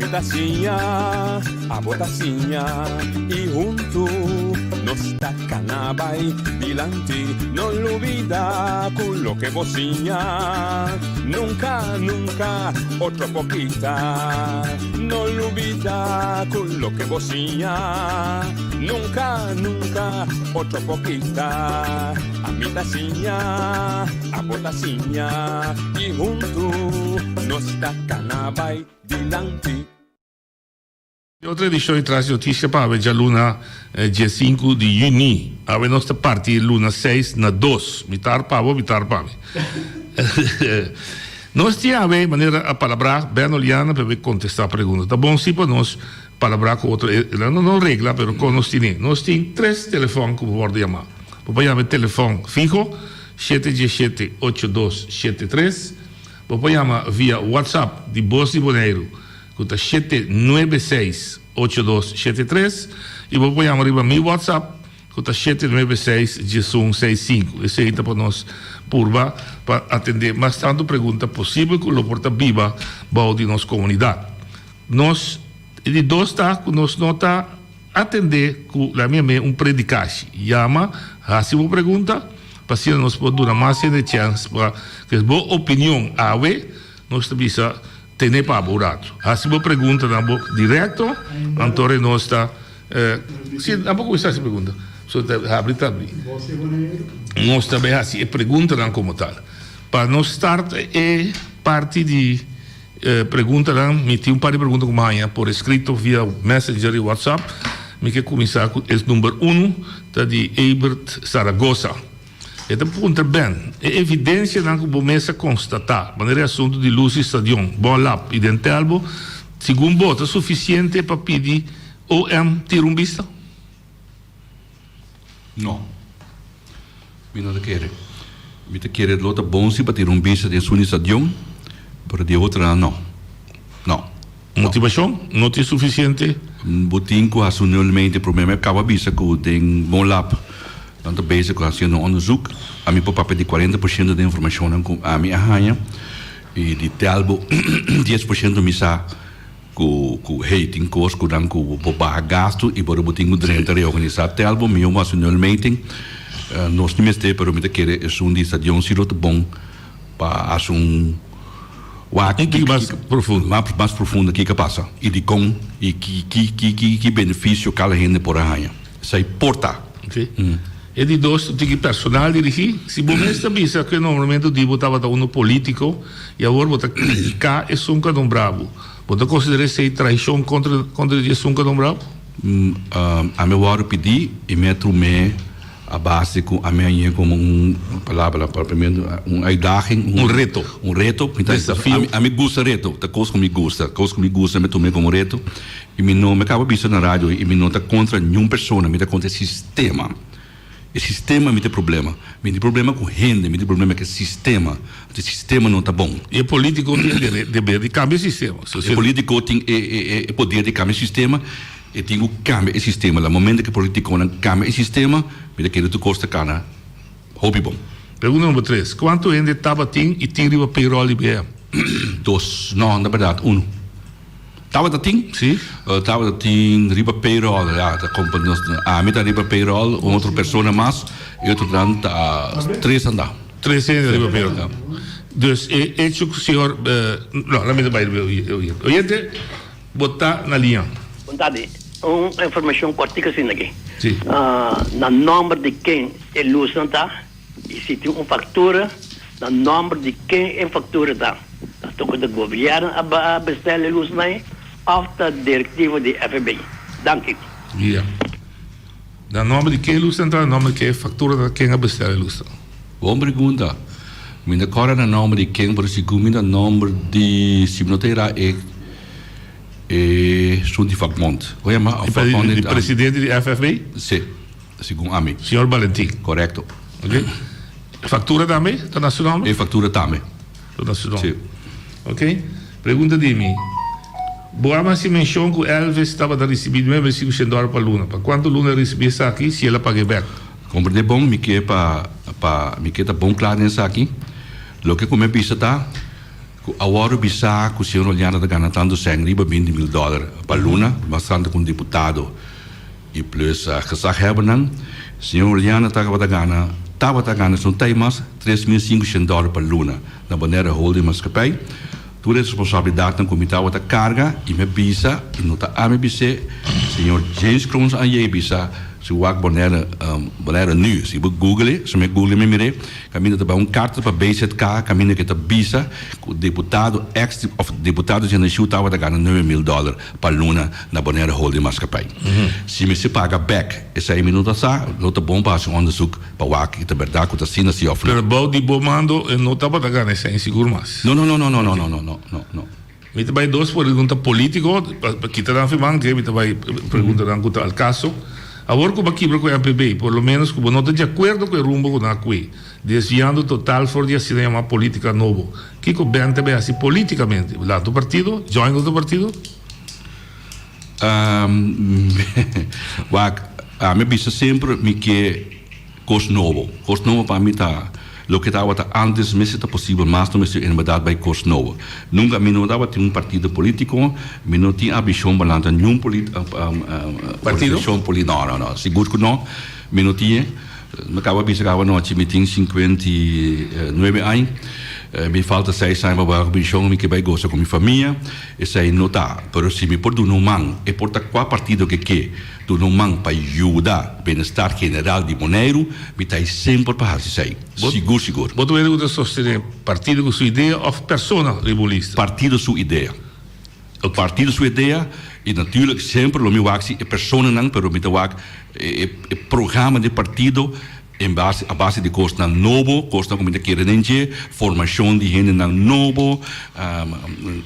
Ami ta siña, abo ta siña y huntu nos ta cana bay dilanti. No lubida cu loke bo siña nunca, nunca otro por kita. No lubida cu loke bo siña nunca, nunca otro por kita. Ami ta siña, abo ta siña y huntu nos ta cana bay dilanti. E otro edishon di Tras di Notisia pa awe djaluna diesinku di yüni. Awe nos ta parti luna seis na dos. Mitar pa bo, mitar pa mi. Nos tin awe, manera a palabrá, Ben Oliana pa e kontestá pregunta. Ta bon si pa nos palabrá ku otro, no no regla, pero kon nos tine. Nos tin tres telefòn ku bo wòrdu yamá. Bo por yama e telefòn fiho, shete diesshete ocho dos shete tres. Bo por yama via WhatsApp di Bos di Boneiru ku ta shete nuebe seis ocho dos shete tres i bo por yama riba mi WhatsApp ku ta shete nuebe seis diesun seis sinku. Esei ta pa nos purba pa atendé mas tantu pregunta posibel ku lo por ta biba bou di nos komunidat. Nos e di dos ta ku nos no ta atendé ku la mi un predikashi. Yama, hasi bo pregunta pa asina nos por duna mas hende chèns pa kes bo opinion awe nos ta bisa tene pa bo un ratu. Hasi bo preguntanan bo direkto anto re nos ta si nan por kuminsá hasi pregunta so ta habri ta habri. Nos ta bai hasi e preguntanan komo tal. Pa nos start e parti di Preguntanan, Mi tin un par di pregunta ku mi haña por eskrito via Messenger i WhatsApp. Mi ke kuminsá ku es number unu, ta di Ebert Zaragoza. E ta puntra, Ben, e evidensianan ku bo mes a konstatá, manera e asuntu di lus di stadion, Bòlap i den Telbo, segun bo ta sufisiente pa pidi OM tira un bista? No. Mi no ta kere. Mi ta kere lo ta bon si pa tira un bista den Suni Stadion, pero di e otronan no. No. Motivashon no tin sufisiente. Bo tin ku hasi un nulmente promé. Mi a kaba bisa ku den Bon Lab nan ta bezig ku hasiendo un onderzoek. Ami por papia di kuarenta por shento den informashonnan ku ami a haña i di Telbo dies por shento mi sa. Ku ku hey tin kos ku nan ku bo baha gastu i bo bo tin ku drenta reorganisá telbo mi yo hasi nul meeting nos ni mester pero mi ta kere esun di stadion si lo ta bon pa hasi un wak Un tiki mas profundo. Mas profundo kiko a pasa i dikon i ki ki ki ki benefisio kada hende por a haña esei por ta. Ok. E di dos un tiki personal dirigí. Si bo mes ta bisa ku e nombramentu di bo tabata unu polítiko i awor bo ta kritiká esun ku a nombrá bo, bo ta konsiderá esei traishon kontra kontra di esun ku a nombrá bo? Ami a wòrdu pidí i mi a trum'é a base ku ami a hañ'é komo un palabra papiamentu un uitdaging, Un reto. Un reto. Mi ta Desafio. Ami gusta reto, ta kos ku mi gusta, kos ku mi gusta mi a tum'é komo reto. I mi no, mi a kaba bisa na radio i mi no ta kontra niun persona, mi ta kontra e sistema. E sistema mi ta e problema. Mi tin problema ku hende, mi tin problema ku e sistema. Anto e sistema no ta bon. I e politiko tin e deber di kambia e sistema. E politiko tin e e poder di kambia e sistema, e tin ku kambia e sistema. Na momento ku e politikonan kambia e sistema, mi ta kere tur kos ta kana hopi bon. Pregunta number tres, Kuantu hende tabatin i tin riba payroll di BM? Dos. No, na bèrdat unu. Tabata tin? Sí. Tabata tin riba payroll, ya, ta kompa nos, ami ta riba payroll, un otro persona mas, e otronan ta tres anda. Tres hende riba payroll. Ja. Dus e hecho ku señor, no, laat mi ta bai riba e oyente. Oyente, bo ta na liña. Bon tardi. Un informacion cortico asina aki. Sí. Na nomber di ken e luznan ta? I si tin un factura, na nomber di ken e factura ta? Ta toca di gobierno a bestel e luznan ei of ta directivo di FB? Danki. Ya. Na nomber di ken e luznan ta, na nomber di ken e factura ta, ken a bestel e luznan? Bon pregunta. Mi no corda na nomber di ken, pero segun mi na nomber di, si mi no ta era e esun di vakbond. Con yama? Di presidente di FFB? Si. Segun ami. Señor Valentin. Korekto. Ok. Faktura tambe ta na su nomber? E faktura tambe. Ta na su nomber. Si. Ok. Pregunta di mi. Bo a hasi menshon ku Elvis tabata risibí nuebe mil sinku shen dòler pa luna. Pa kuantu luna el risibí esaki si el a pag'é bèk? Komprendé bon, mi ke pa pa mi ke ta bon kla den esaki. Loke ku mi a bisa ta. Ku a wòrdu bisá ku señor Oleana ta gana tantu sèn riba 20,000 dòler pa luna, mas tantu ku un diputado i plus gezaghebbernan. Señor Oleana tabata gana, tabata gana si no ta ei mas, 3500 dòler pa luna na Bonaire Holding Maatschappij. Tur e responsabilidatnan ku mi tabata karga i mi a bisa, i no ta ami bis'é, señor James Kroons a yei bisa, si wak Bonaire, Bonaire Nu, si bo google e, si mi google mi mir'é, Kaminda ta bai un karta pa BZK kaminda ke ta bisa ku deputado eks òf deputado Genesio tabata gana 9000 dòler pa luna na Bonaire Holding Maatschappij. Si mester paga bèk esei mi no ta sa, lo ta bon pa hasi un onderzoek pa wak i ta bèrdat ku ta asina si òf no. Pero bou di bo mando e no tabata gana esei sigur mas. No no no no no no no no no no. Mi ta bai dos pregunta politico pa kita nan firman ke mi ta bai preguntanan ku ta al kaso. Awor ku bo a kibra ku MPB, por lo menos ku bo no ta di akuerdo ku e rumbo ku nan a kue, desviando total for di asina yama politica nobo. Kiko Ben ta bai hasi politicamente? Lanta un partido? Join otro partido? Wak, ami a bisa semper mi ke Kos nobo. Kos nobo pa mi ta loke tabata antes mester ta posibel mas no mester en berdad bai kos nobo. Nunka mi no tabatin un partido politico, mi no tin ambicion pa lanta niun organisacion politi no no no sigur ku no mi no tin e. Mi kaba bisa kaba anochi mi tin 59 aña mi falta seis aña pa bai pension mi ke bai gosa ku mi famia esei no ta pero si mi por duna un man e por ta kua partido ke ke. Duna un man pa yuda benestar general di Boneiru, mi ta ei semper pa hasi esei. Sigur sigur. Bo ta wende ku ta sostené partido ku su idea òf persona riba un lista? Partido su idea. Partido su idea i natuurlijk semper lo mi wak si e personanan pero mi ta wak e programa di partido En base a base di kosnan nobo, kosnan ku mi ta kere den dje, formashon di hendenan nobo,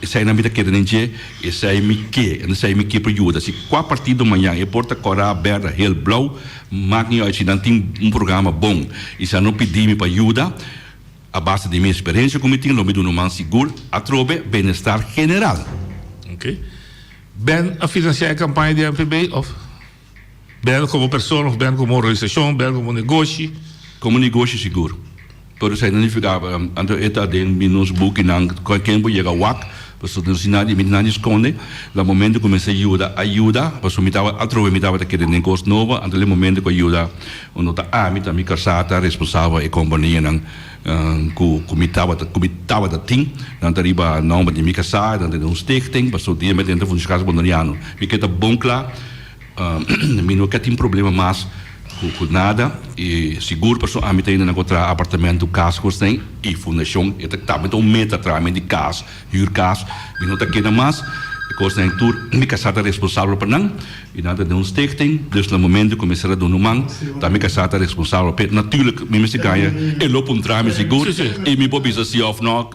eseinan mi ta kere den dje, esei mi ke, en esei mi ke por yuda. Si kua partido mañan, e por ta kòrá, bèrdè, hel, blou, mak ni uit, si nan tin un programa bon i si nan no pidi mi pa yuda, a base di mi eksperensia ku mi tin, lo mi duna un man sigur atrobe benestar general. Oké. Ben a finansiá e kampaña di MPB òf? Ben komo persona of ben komo organisashon, ben komo negoshi. Komo negoshi sigur. Pero esei no nifiká anto e ta den mi nos bukinan ken por yega wak pasobra no si nadie mi nadie skonde. Na momento ku mester yuda a yuda pasobra mi tabata atrobe mi tabata kere den kos nobo anto e momento ku a yuda no ta ami ta mi kasá ta responsabel e kompanianan ku ku mi tabata ku mi tabata tin nan ta riba nòmber di mi kasá nan ta den un stichting pasobra dia mi a drenta Fundashon Casa Boneriano mi ke ta bon kla. Mi no ke tin problema mas ku nada i sigur pasobra ami ta yendo na ku traha apartamento, kas ku esnan i fundashon e ta tambe ta un meta traha mi di kas, hür kas, mi no ta keda mas e kosnan tur mi kasá ta responsabel pa nan i nan ta den un stichting dus na momento ku mi mester a duna un man ta mi kasá ta responsabel p'e naturlik mi mester gaña e lo puntra mi sigur i mi por bisa si òf no.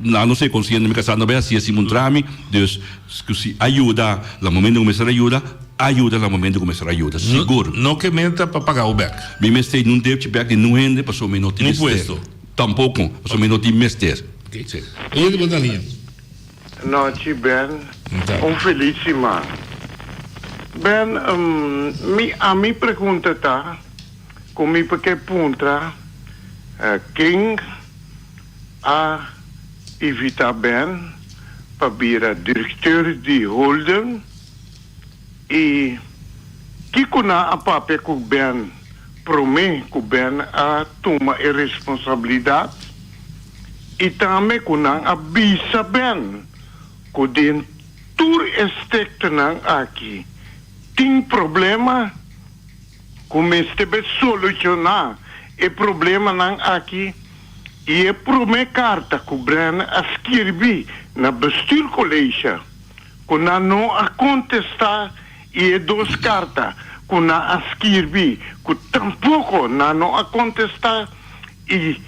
Nan no ser konsiente mi kasá no bai hasi asi muntra mi, dus ku si a yuda na momento ku mester a yuda, a yuda na momento ku mester a yuda, sigur. No ke meta pa paga bo bek. Mi mester nun debchi bek di nun hende pasobra mi no tin mester. Impuesto. Tampoko, pasobra mi no tin mester. Si. E yende bo na liña. Nochi Ben, un feliz siman. Ben, mi ami pregunta ta ku mi por ke puntra ken A invitá Ben pa bira direkteur di Holden i kiko nan a papia ku Ben promé ku Ben a tuma e responsabilidat i tambe ku nan a bisa Ben ku den tur e stektenan aki tin problema ku mester be solushoná e problemanan aki i e promé karta ku Brennan a skirbi na Bestuurcollege ku nan no a kontestá i e dos karta ku nan a skirbi ku tampoko nan no a kontestá i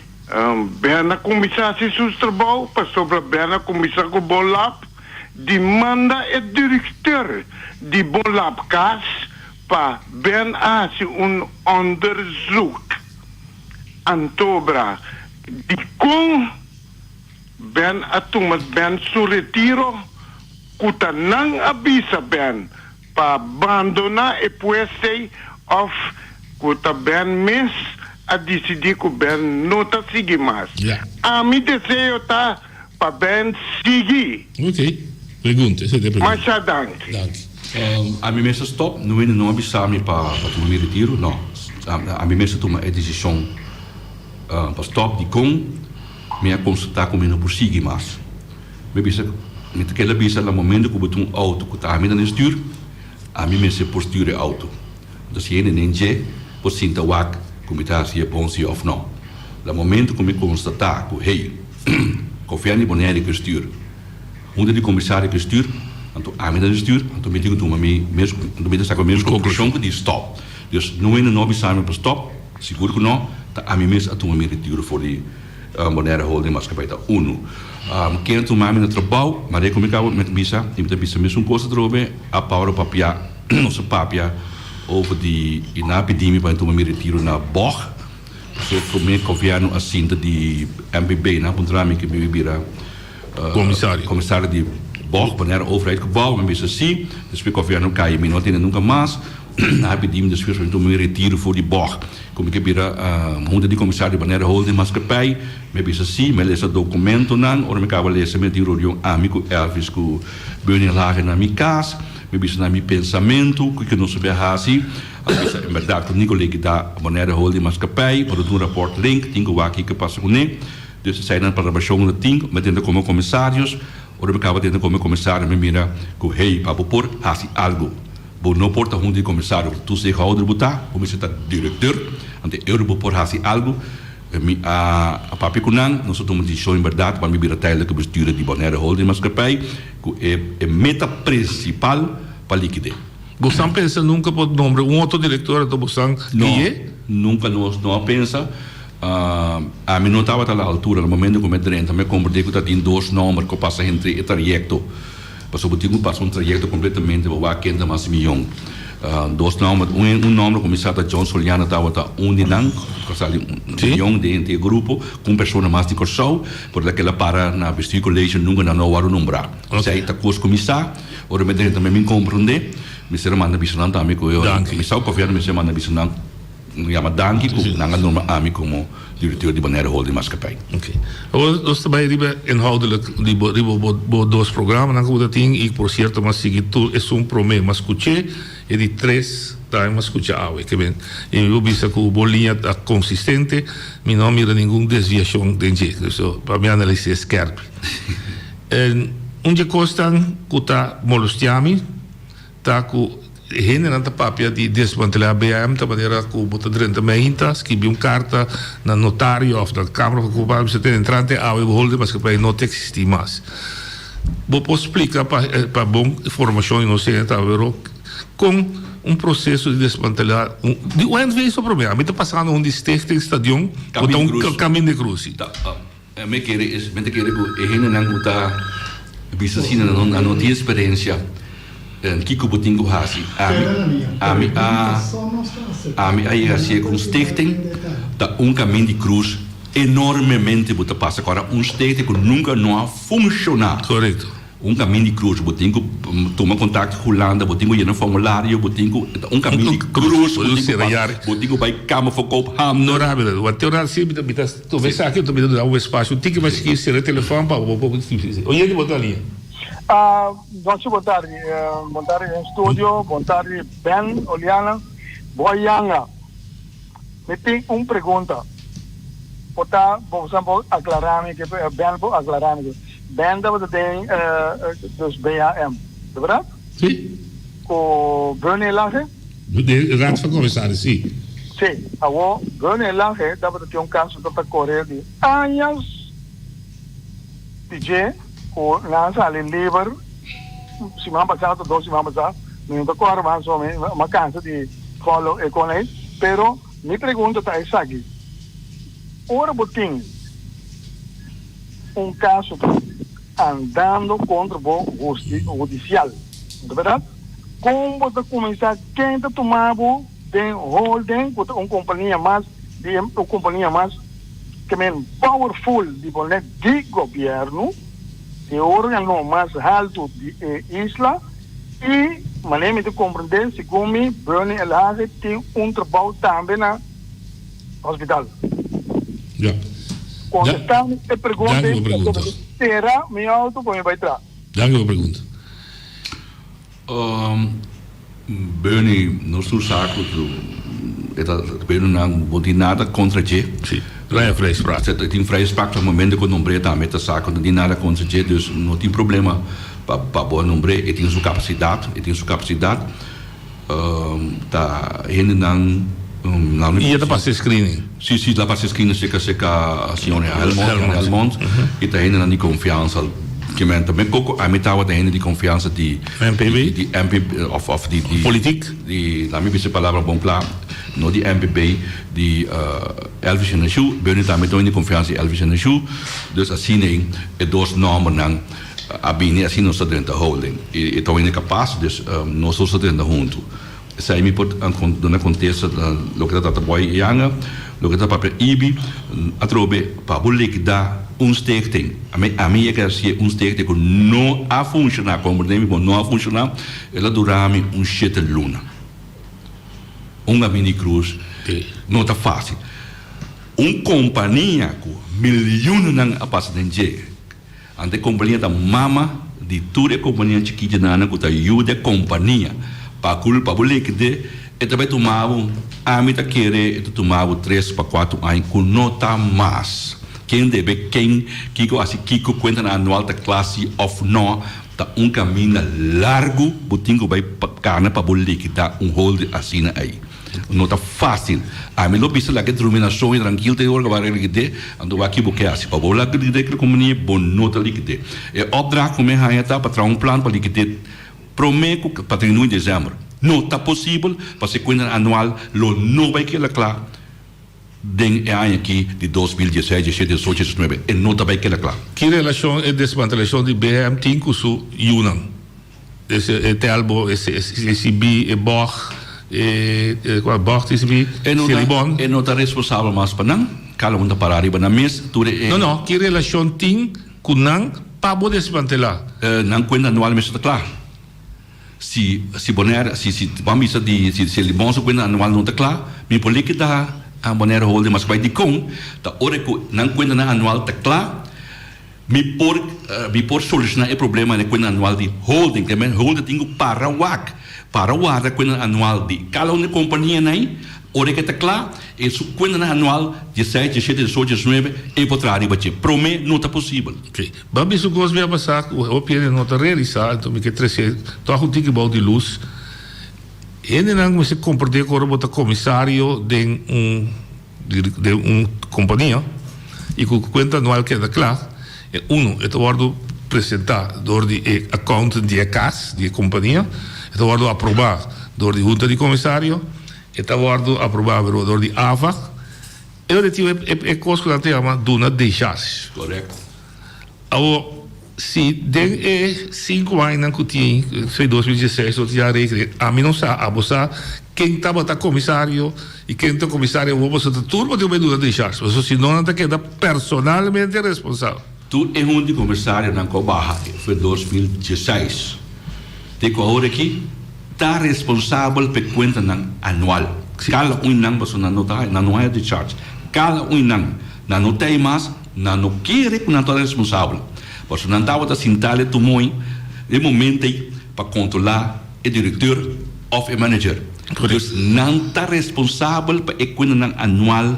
Brennan a kuminsá hasi su trabou pasobra Brennan a kuminsá ku Bon Lab di manda e direkteur di Bon Lab kas Pa Ben a hasi un onderzoek antobra dikon Ben a tuma Ben su retiro ku ta nan a bisa Ben pa bandona e puestei of ku ta Ben mes a disidi ku Ben no ta sigui mas. Ami deseo ta. Pa Ben sigui. Ok. Pregunta, esei ta e pregunta. Masha danki. Danki. Ami mester stop, no hende no a bisa mi pa tuma mi retiro, no. Ami mester tuma e desishon pa stop dikon mi a konstatá ku mi no por sigui mas. Mi bisa, mi ta keda bisa na momento ku bo tin un outo ku ta ami ta na e stür, ami mester por stür e outo. Anto si hende nen dje por sinta wak ku mi ta hasi e bon si òf no. Na momento ku mi konstatá ku hey, konfia di Bonaire ku e stür, hunta di komisario ku e stür, anto ami ta na e stür, anto mi tin ku tuma mi mes, anto mi ta saka mi mes konklushon ku di stòp. Dus no hende no a bisa mi pa stòp, sigur ku no, ta ami mes a tuma mi retiro for di Bonaire Holding Maatschappij ta unu. Ken a tuma mi na trabou, mare ku mi kaba mi ta bisa, i mi ta bisa mesun kos atrobe, a Paolo papia. Nos a papia over di i nan a pidi mi pa mi tuma mi retiro na Bog. Pasobra prome gobièrnu a sinta di MPB nan a puntra mi ke mi bira Komisario. komisario di Bog, Bonaire Overheid Gebouw. Mi bisa si. Despues gobièrnu kai mi no a tende nunka mas. Nan a pidi mi despues pa mi tuma mi retiro for di Bog. Ku mi ke bira hunta di komisario di Bonaire Holding Maatschappij. Mi a bisa si. Mi a lesa dokumentonan. Ora mi kaba lesa mi a tin reunion ami ku Elvis ku Bernie Lager na mi kas. Mi bisa na mi pensamentu ku ke nos a bin hasi, a bisa en bèrdat ku Nico Leki ta Bonaire Holding Maatschappij, pa dun rapòrt link, tin ku wak kiko pasa kuné. Dus esei nan palabrashon lo tin, mi a tenta komo komisarios, ora mi kaba tenta komo komisario mi mira ku hey, pa bo por hasi algu, bo no por ta huntu di komisario, toezichthouder bo ta, bo mester ta direkteur, anto e ora bo por hasi algu. Mi a papia ku nan, nos a tuma desishon en bèrdat pa mi bira tijdelijke bestuurder di Bonaire Holding Maatschappij ku e meta prinsipal pa likid'é. Bosan pensa nunka por nombra un otro direktor anto bosan gui'é? No, nunka nos no a pensa. Ami no tabata a la altura na momento ku mi a drenta mi a komprendé ku ta tin dos nomber ku a pasa henter e trayekto. Pasobra bo tin ku pasa un trayekto kompletamente pa wak ken ta mas miyon. Dos nòmber, un nòmber ku mi sa ta John Soliano tabata un di nan, ku a sali un miyon den henter e grupo, ku un persona mas di Kòrsou, por el a keda para na bestuurcollege nunka nan no a wòrdu nombrá. Esei ta kos ku mi sa, ora mi drenta mi a komprondé, mi ser a manda bisa nan tambe ku mi sa ku gobièrnu mester manda bisa nan. Mi yama danki ku nan a nombra ami komo direkteur di Bonaire Holding Maatschappij. Ok. Awor nos ta bai riba inhoudelijk di bo riba bo bo dos programanan ku bo ta tin i por sierto m'a sigui tur esun promé m'a skuch'é e di tres tambe m'a skucha awe. Ke men i mi por bisa ku bo liña ta konsistente mi no a mira ningun desviashon den dje. So pa mi analis'é skèrpi. En un dje kosnan ku ta molestiá mi. Ta ku e hendenan ta papia di desmantelá BM ta manera ku bo ta drenta meinta, skibi un karta na notario òf na Kamara van Koophandel bisa tene entrante awe bo holde maskapij no ta eksistí mas. Bo por splika pa pa bon formashon di nos hende tambe pero kon un proseso di desmantelá un di UNV so promé ami ta pasando un di Stichting Stadion ku ta un Kamin di Cruz. Mi kere es, mi ta kere ku e hendenan ku ta bisa asina nan no, nan no tin eksperensia kiko bo tin ku hasi. Ami, ami a, ami a yega hasié ku un stichting ta un kamin di krus enormemente bo ta pasa. Kòrda un stichting ku nunka no a funshoná. Korekto. Un kamin di krus, bo tin ku tuma kontakto ku Hulanda, bo tin ku yena formulario, bo tin ku, ta un kamin di krus, bo tin ku pasa, bo tin ku bai Kamer van Koophandel. No rabia, want te ora si mi ta tuma esaki, mi ta duna un espasio un tiki mas chikí, sera e telefòn pa bo por Oye di bo ta alia. Nochi bon tardi, bon tardi den studio, bon tardi Ben, Oliana, Boy Yanga. Mi tin un pregunta, por ta bo por aclara mi, Ben por aclara mi. Ben tabata den dus BAM, ta berdad? Si. Cu Bernie Lange? Den Raad van Commissaris, si. Si. Awor, Bernie Lange tabata tin un caso tabata core di añas di dje cu nan a sali liber siman pasa of dos siman pasa, mi no ta corda mas, so mi a cansa di follow e con ey, pero mi pregunta ta esaki, ora bo tin. Un kaso ta andando kontra bo hudisial, no ta bèrdat? Kon bo ta kuminsá? Ken ta tuma bo den holding ku ta un kompania mas di un kompania mas ke men powerful di bo net di gobièrnu, di e organo mas haltu di e isla i manera mi ta komprendé segun mi Bernie Elhage tin un trabou tambe na hospital. Ja. Kontestá mi e pregunta Danki ei, pa pregunta. pasobra mi sera mi outo pa mi bai traha. Danki pa pregunta. Bernie, nos tur sa ku e ta Bernie nan bo tin nada kontra dje. Si, lo hay vrijspraak. E tin vrijspraak na momento ku nombr'é tambe ta sa ku no tin nada kontra dje, dus no tin problema pa pa bo nombr'é. E tin su kapasidat, e tin su kapasidat. Ta hendenan nan. I e ta pasa e screening? Si, si, ta pasa e screening serka serka señor Helmond, Helmond. I ta hendenan di konfiansa. Ke men tambe koko ami tabata hende di konfiansa di MPB? Di MPB of of di di Politiek? Di laat mi bisa e palabra bon kla, no di MPB, di Elvis Geneshu. Bernie tambe ta un hende di konfiansa di Elvis Geneshu. Dus asina e dos nòmbernan a bini asina nos ta drenta holding. I e ta un hende kapas, dus nos dos ta drenta huntu. Esei mi por duna kontesta na loke ta trata Boy Yanga, loke ta papia Ibi. Atrobe pa bo likidá un stichting, ami ami yega hasié un stichting ku no a funshoná, komprendé mi bon, no a funshoná, el a dura mi un shete luna. Un Gamini Cruz no ta fásil. Un kompania ku milionenan a pasa den dje. Anto e kompania ta mama di tur e kompania chikitinan ku ta yuda e kompania. Pa kul pa bo likid'é e ta bai tuma bo, ami ta kere e ta tuma bo tres pa kuater aña ku no ta mas. Ken debe ken, kiko hasi kiko, kuentanan anual ta kla si òf no, ta un kaminda largu bo tin ku bai kana pa bo likidá un holder asina ei. No ta fácil. Ami lo bisa laga e drumi na soño trankil te ora ku bo a likid'é, anto wak bo ke hasi. Pa bo laga likid'é kla kompania, bo no ta likid'é. E opdracht ku mi a haña ta pa traha un plan pa likid'é promé ku pa 31 di desèmber. No ta posibel pasobra e kuenta anual lo no bai keda kla den e aña aki di 2016, diesshete, diesocho, diesnuebe. E no ta bai keda kla. Ki relashon e desmantelashon di BM tin ku su yunan? E Telbo, e CB, e Bog, e kua Bog TCB, Selibon. E no ta responsabel mas pa nan, kada un ta para riba nan mes, tur e. No, no, ki relashon tin ku nan pa bo desmantelá? Nan kuenta anual mester ta kla. Si si Bonaire, si si ban bisa di si Selibon su kuenta anual no ta kla, mi por likidá Bonaire Holding mas bai dikon ta ora ku nan kuentanan anual ta kla, Mi por mi por soluciona e problema den cuenta anual di holding. Te men holding tin cu para wak, para warda cuenta anual di cada un di companianan ei. Ora ke ta cla, e su cuentanan anual dieseis, diesshete, diesocho, diesnuebe, e por traha riba dje. Prome no ta posibel. Ok. Ban bisa un cos mi a pasa cu hopi hende no ta realisa, enton mi ke trece toch un tiki bou di luz. Hendenan mester comprende cu ora bo ta comisario den un. Den un kompania i ku kuenta anual keda kla, e unu e ta wòrdu presentá dor di e accountant di e kas di e kompania, e ta wòrdu aprobá dor di hunta di komisario, e ta wòrdu aprobá dor di AVA. E ora tin e kos ku nan ta yama duna decharge. Korekto. Awor, si den e sinku añanan ku tin, esei 2016 nos ya regla, ami no sa, abo sa ken tabata komisario i ken ta komisario awor, pasobra ta tur bo tin ku bai duna discharge, pasobra si no nan ta keda personalmente responsabel. Tur e hunta di komisarionan ku a baha for 2016 te ku awor aki ta responsabel pa e kuentanan anual. Kada un nan pasobra nan no ta nan no haya discharge. Kada un nan, nan no ta ei mas. Nan no kere ku nan ta responsabel, pasobra nan tabata sintá den tumoi den momento ei pa kontrolá e direkteur òf e manager. Dus nan ta responsabel pa e kuentanan anual.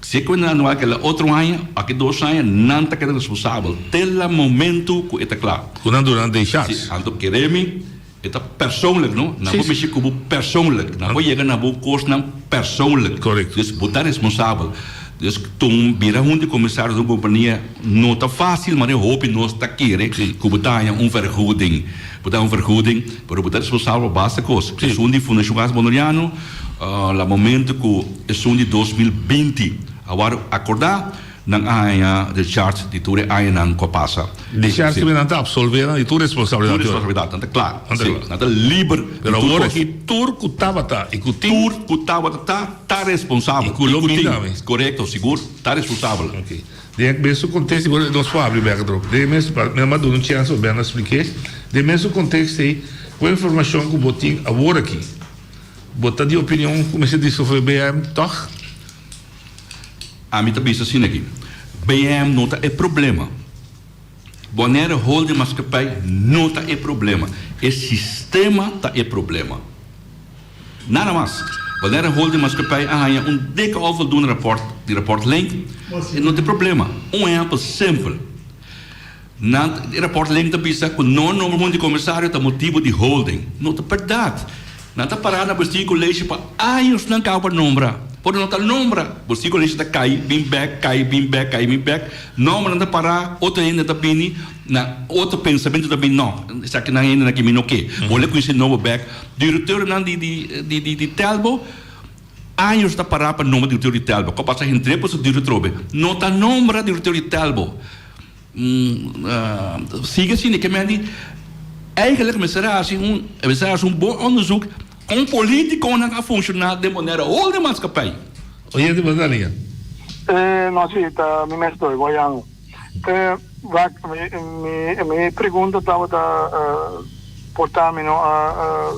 Si e kuentanan anual keda otro aña, aki dos aña, nan ta keda responsabel te la momento ku e ta kla. Ku nan duna nan decharge. Si, anto kere mi e ta persoonlijk no, nan por mishi ku bo persoonlijk, nan por yega na bo kosnan persoonlijk. Correcto. Dus bo ta responsabel. Dus ton bira hunta di komisaris di un kompania no ta fásil, ma den hopi nos ta kere ku bo ta haña un vergoeding. Bo ta haña un vergoeding, pero bo ta responsabel pa basta kos. Esun di Fundashon Gas Boneriano, la momento ku esun di 2020 a wòrdu akordá, Nan a haña discharge di tur e añanan ku a pasa. Discharge kimen nan ta absolve nan di tur responsabilidat. Tur responsabilidat, nan ta kla. Sí, nan ta liber di tur kos. Pero awor aki tur ku tabata i ku tin. Tur ku tabata ta, ta responsabel. I ku lo bin tambe. Korekto, sigur, ta responsabel. Ok. Den e mesun kontekst, i nos por habri bek atrobe. Den e mes, mi a duna un chèns pa Ben a splik'é. Den e mesun kontekst ei, ku e informashon ku bo tin awor aki, bo ta di opinion ku mester disolve BM tòg? Ami ta bisa asina aki. BM no ta e problema. Bonaire Holding Maatschappij no ta e problema. E sistema ta e problema. Nada mas. Bonaire Holding Maatschappij a haña un dikke onvoldoende rapport di rapport Link. E no ta e problema. Un ehempel simpel. Nan, e rapport Link ta bisa ku no nomber huntu di komisario ta motibu di holding. No ta bèrdat. Nan ta pará na bestuurcollege pa años nan kaba pa nombra. Por no ta nombra, bestuurcollege ta kai bin bèk, kai bin bèk, kai bin bèk. Nombernan ta pará, otro hende ta bini, na otro pensamentu ta bini, no, esakinan hendenan aki mi no ke. Bo le kuminsá di nobo bèk. Direktornan di di di di Telbo años ta pará pa nombra direktor di Telbo. Kua pasa hende por su direktor trobe. No ta nombra direktor di Telbo. Sigue asina ke men di eigenlijk mester hasi un mester hasi un bon onderzoek kon politikonan a funshoná den manera hol den maatschappij. Oyente bo ta liga. No si ta mi mes doy guayano. Wak mi mi pregunta tabata por ta mi no a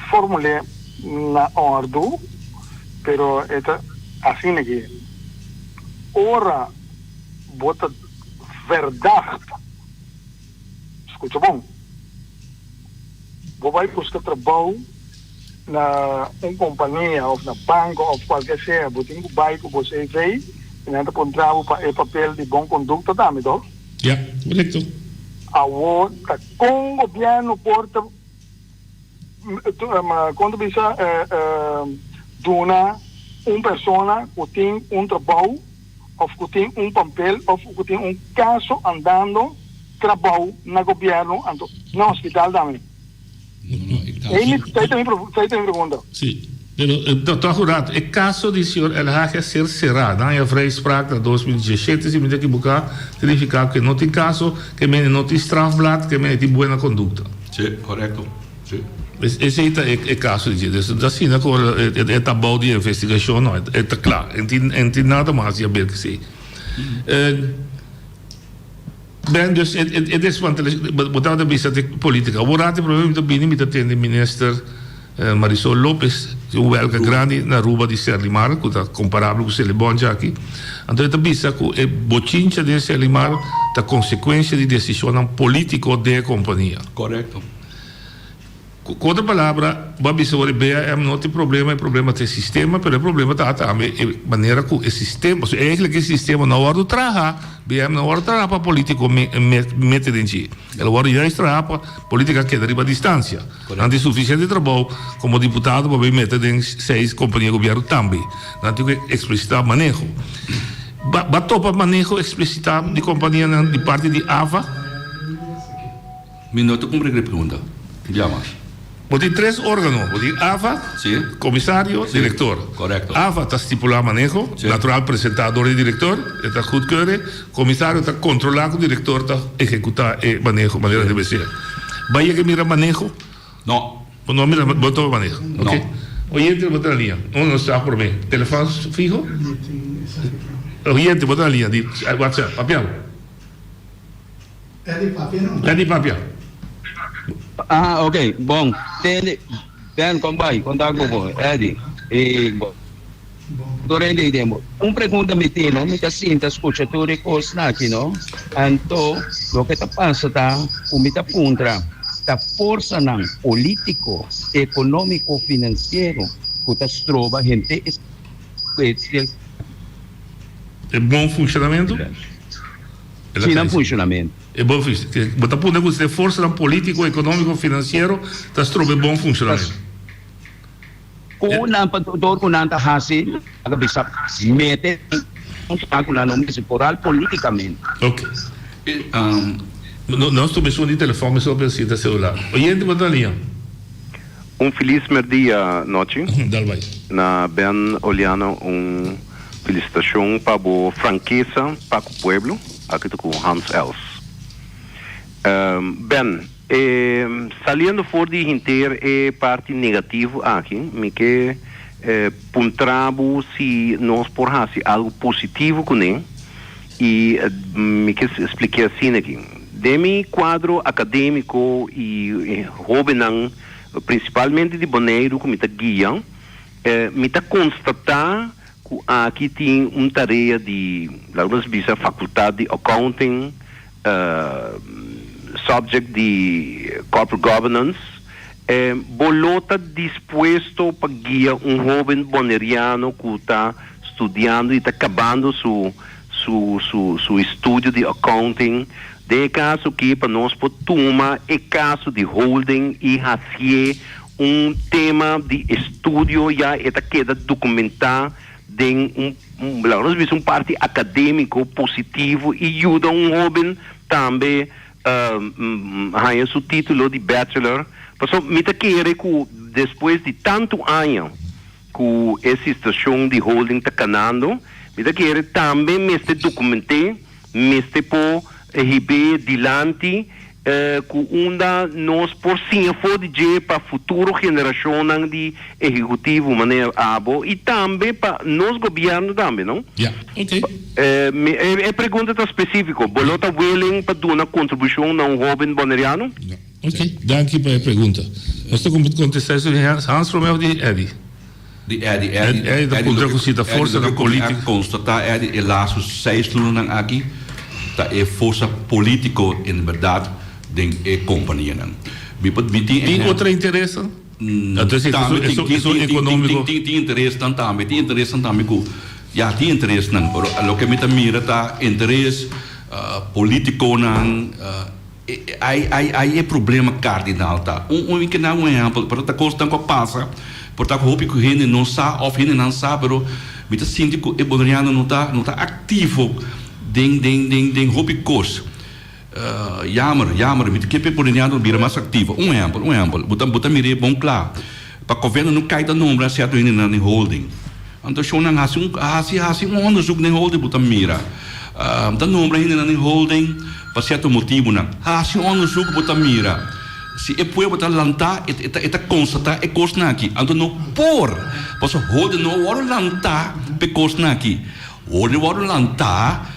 formul'é na òrdu pero e ta asina ki ora Bo ta verdacht. Scucha bon. Bo bai busca trabou na un compania of na banco of cualke sea, bo tin cu bai cu bo CV y nan ta puntra bo pa e papel di bon conducta tambe, toch? Ja, correcto. Awor ta con gobierno por ta con ta bisa duna un persona cu tin un trabou of cu tin un papel of cu tin un caso andando trabou na gobierno anto na hospital tambe. Ey ta mi pregunta. Si, pero doctor Jurado, e caso di señor Elhage a ser cera, nan a vrijspraak na 2017 si mi ta ekiboca, significa cu no tin caso, ke mene no tin strafblad, ke mene tin buena conducta. Si, corecto. Si. Esey ta e caso di dje. Dus no ta asina cu e ta bou di investigacion, no, e ta cla. E no tin nada mas di haber cu esey. Ben, dus e desmantelacion, bo tabata bisa di politica. Awor rato e problema mi ta bini, mi ta tende minister Marisol Lopez, tin un welga grandi na Aruba di Serlimar, cu ta comparabel cu Selibon djaki. Anto e ta bisa cu e bochincha den Serlimar ta consecuencia di decisionnan politico den e compania. Corecto. Ku otro palabra, bo a bisa ora e BAM no tin problema, e problema ta e sistema, pero e problema ta tambe e manera ku e sistema, pasobra eigenlijk e sistema no a wòrdu traha, BAM no a wòrdu traha pa polítiko mete den dje, el a wòrdu juist traha pa polítika keda riba distansia. Nan tin sufisiente trabou komo diputado pa bay mete den seis kompania gobièrnu tambe. Nan tin ku eksplisitá maneho. Ba topa maneho eksplisitá di kompanianan di parti di AVA? Mi no ta cumpre cu e pregunta. Bia mas. Bo tin tres organo, bo tin AVA, Sí. comisario, Sí. director. Correcto. AVA ta stipula maneho, Sí. natural presenta door di director, e ta goedkeuren. Comisario ta controla cu director ta ehecuta e maneho manera Sí. debe ser. Ba yega mira maneho? No. Bo no mira, bo no tuma maneho. No. Ok. Oyente bo ta na liña. No, no sa prome. Telefon fiho? Oyente bo ta na liña di WhatsApp. Papia bo. Eddie papia no. Eddie papia. Ah, ok, bon. Tende, Ben, kon bai? Kon ta ku bo? Eddie, e bo. Tur hende ei den bo. Un pregunta mi tin, no? Mi ta sinta skucha tur e kosnan aki, no? Anto, loke ta pasa ta ku mi ta puntra, ta forsanan polítiko, ekonómiko, finansiero ku ta stroba hende e. E bon funshonamentu? Si nan funshonamentu. E bon funshonamentu. Bo ta puntra ku si e forsanan polítiko, ekonómiko, finansiero ta stroba e bon funshonamentu. Ku nan pa dor ku nan ta hasi laga bisa mete nan ku nan no mester foral polítikamente. Ok. Nos tur mesun di telefòn mesun a sinta selular. Oyente bo ta na liña. Un felis merdia nochi. Dal bai. Na Ben Oliana un felicitacion pa bo frankesa pa cu pueblo. Aki ta cu Hans Els. Ben, saliendo for di hinter e parti negativo aki, mi ke puntra bo si nos por haci algo positivo cune y mi ke spliké asina aki. Den mi cuadro academico y hobennan, principalmente di Boneiru cu mi ta guia, mi ta constata. ku aki tin un tarea di, laga nos bisa, fakultat di accounting, subject di corporate governance, bo lo ta dispuesto pa guia un hoben Boneriano ku ta studiando i ta kabando su su su su estudio di accounting? Den e kaso aki pa nos por tuma e kaso di holding i hasié un tema di estudio ya e ta keda dokumentá den un laga nos bisa un parti akadémiko positivo i yuda un hóben tambe haña su título di bachelor. Pasobra mi ta kere ku despues di tantu aña ku e situashon di holding ta kanando, mi ta kere tambe mester dokument'é, mester por hib'é dilanti ku unda nos por siña for di dje pa futuro generashonnan di ehekutivo manera abo i tambe pa nos gobièrnu tambe, no? Ya, ok. E pregunta ta spesífiko, bo lo ta willing pa duna kontribushon na un hóben boneriano? Ya, ok. Danki pa e pregunta. Nos ta kontestá esun di Hans promé òf di Eddy? Di Eddy, Eddy, Eddy ta puntra ku si ta forsanan politiko. Eddy loke konstatá Eddy e lastu seis lunanan aki ta e forsa politiko en bèrdat den e kompanianan. Mi por mi tin Tin otro interesnan? Anto esei Tambe tin esun esun ekonómiko. tin tin interesnan tambe tin interesnan tambe ku ya tin interesnan pero loke mi ta mira ta interes politikonan. Ai ai ai e problema kardinal ta. Un un ke nan un ehèmpel, pero ta kosnan ku a pasa, por ta ku hopi ku hende no sa òf hendenan sa, pero mi ta sinti ku e boneriano no ta no ta aktivo den den den den hopi kos. Yamer, yamer, mi ta ke pa e boneriano bira mas aktivo. Un ehèmpel, un ehèmpel, bo ta bo ta mir'é bon kla, pa gobièrnu no kai ta nombra sierto hendenan den holding. Anto shownan hasi un hasi hasi un onderzoek den holding bo ta mira. Ta nombra hendenan den holding pa sierto motibunan. Hasi un onderzoek bo ta mira si e pueblo ta lantá e ta e ta konstatá e kosnan aki. Anto no por pasobra holding no a wòrdu lantá pa e kosnan aki. Holding a wòrdu lantá.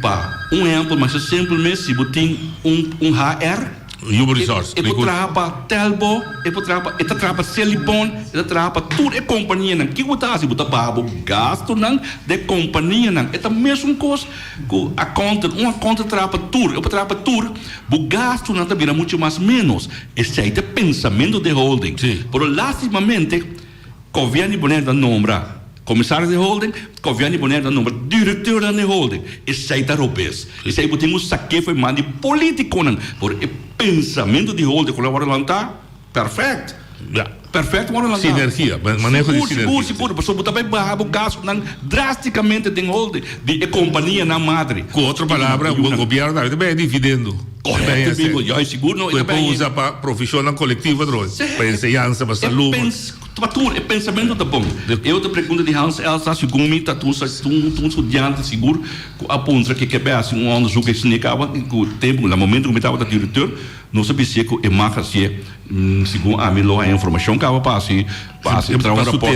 Pa un ehempel masha simpel mes, si bo tin un un HR, Human resource, e por traha pa Telbo, e por traha pa, e ta traha pa Selibon, e ta traha pa tur e kompanianan. Kiko bo ta hasi? Bo ta baha bo gastunan den kompanianan. E ta mesun kos ku accountant. Un accountant ta traha pa tur, e por traha pa tur, bo gastunan ta bira muchu mas menos. Esei ta e pensamentu den holding. Pero lastimamente Gobièrnu di Bonaire ta nombra komisaris di holding, gobièrnu di Bonaire ta nombra direkteurnan di holding. Esei ta robes. Esei bo tin ku sak'é for e man di politikonan. Por e pensamentu di holding ku lo a wòrdu lantá, pèrfèkt. Ya. Pèrfèkt wòrdu lantá. Sinergia, maneho di Sigur, sinergia. sigur, sigur. Pasobra bo ta bai baha bo gastunan drástikamente den holding di e kompanianan madre. Ku otro palabra, gobièrnu tambe ta bai e dividendo. Correcto amigo, ya sigur no. Ku e por usa pa profesionnan colectivo atrobe, pa enseñansa, pa salud. Pa tur, e pensamento ta bon. E otro pregunta di Hans Elsa, segun mi ta un un studiante sigur ku a puntra ke ke bai hasi un onderzoek e sine kaba ku tempu na momento ku mi tabata directeur nos a bis'é ku e mag hasié segun ami lo haña informashon kaba pa hasi pa hasi traha un raport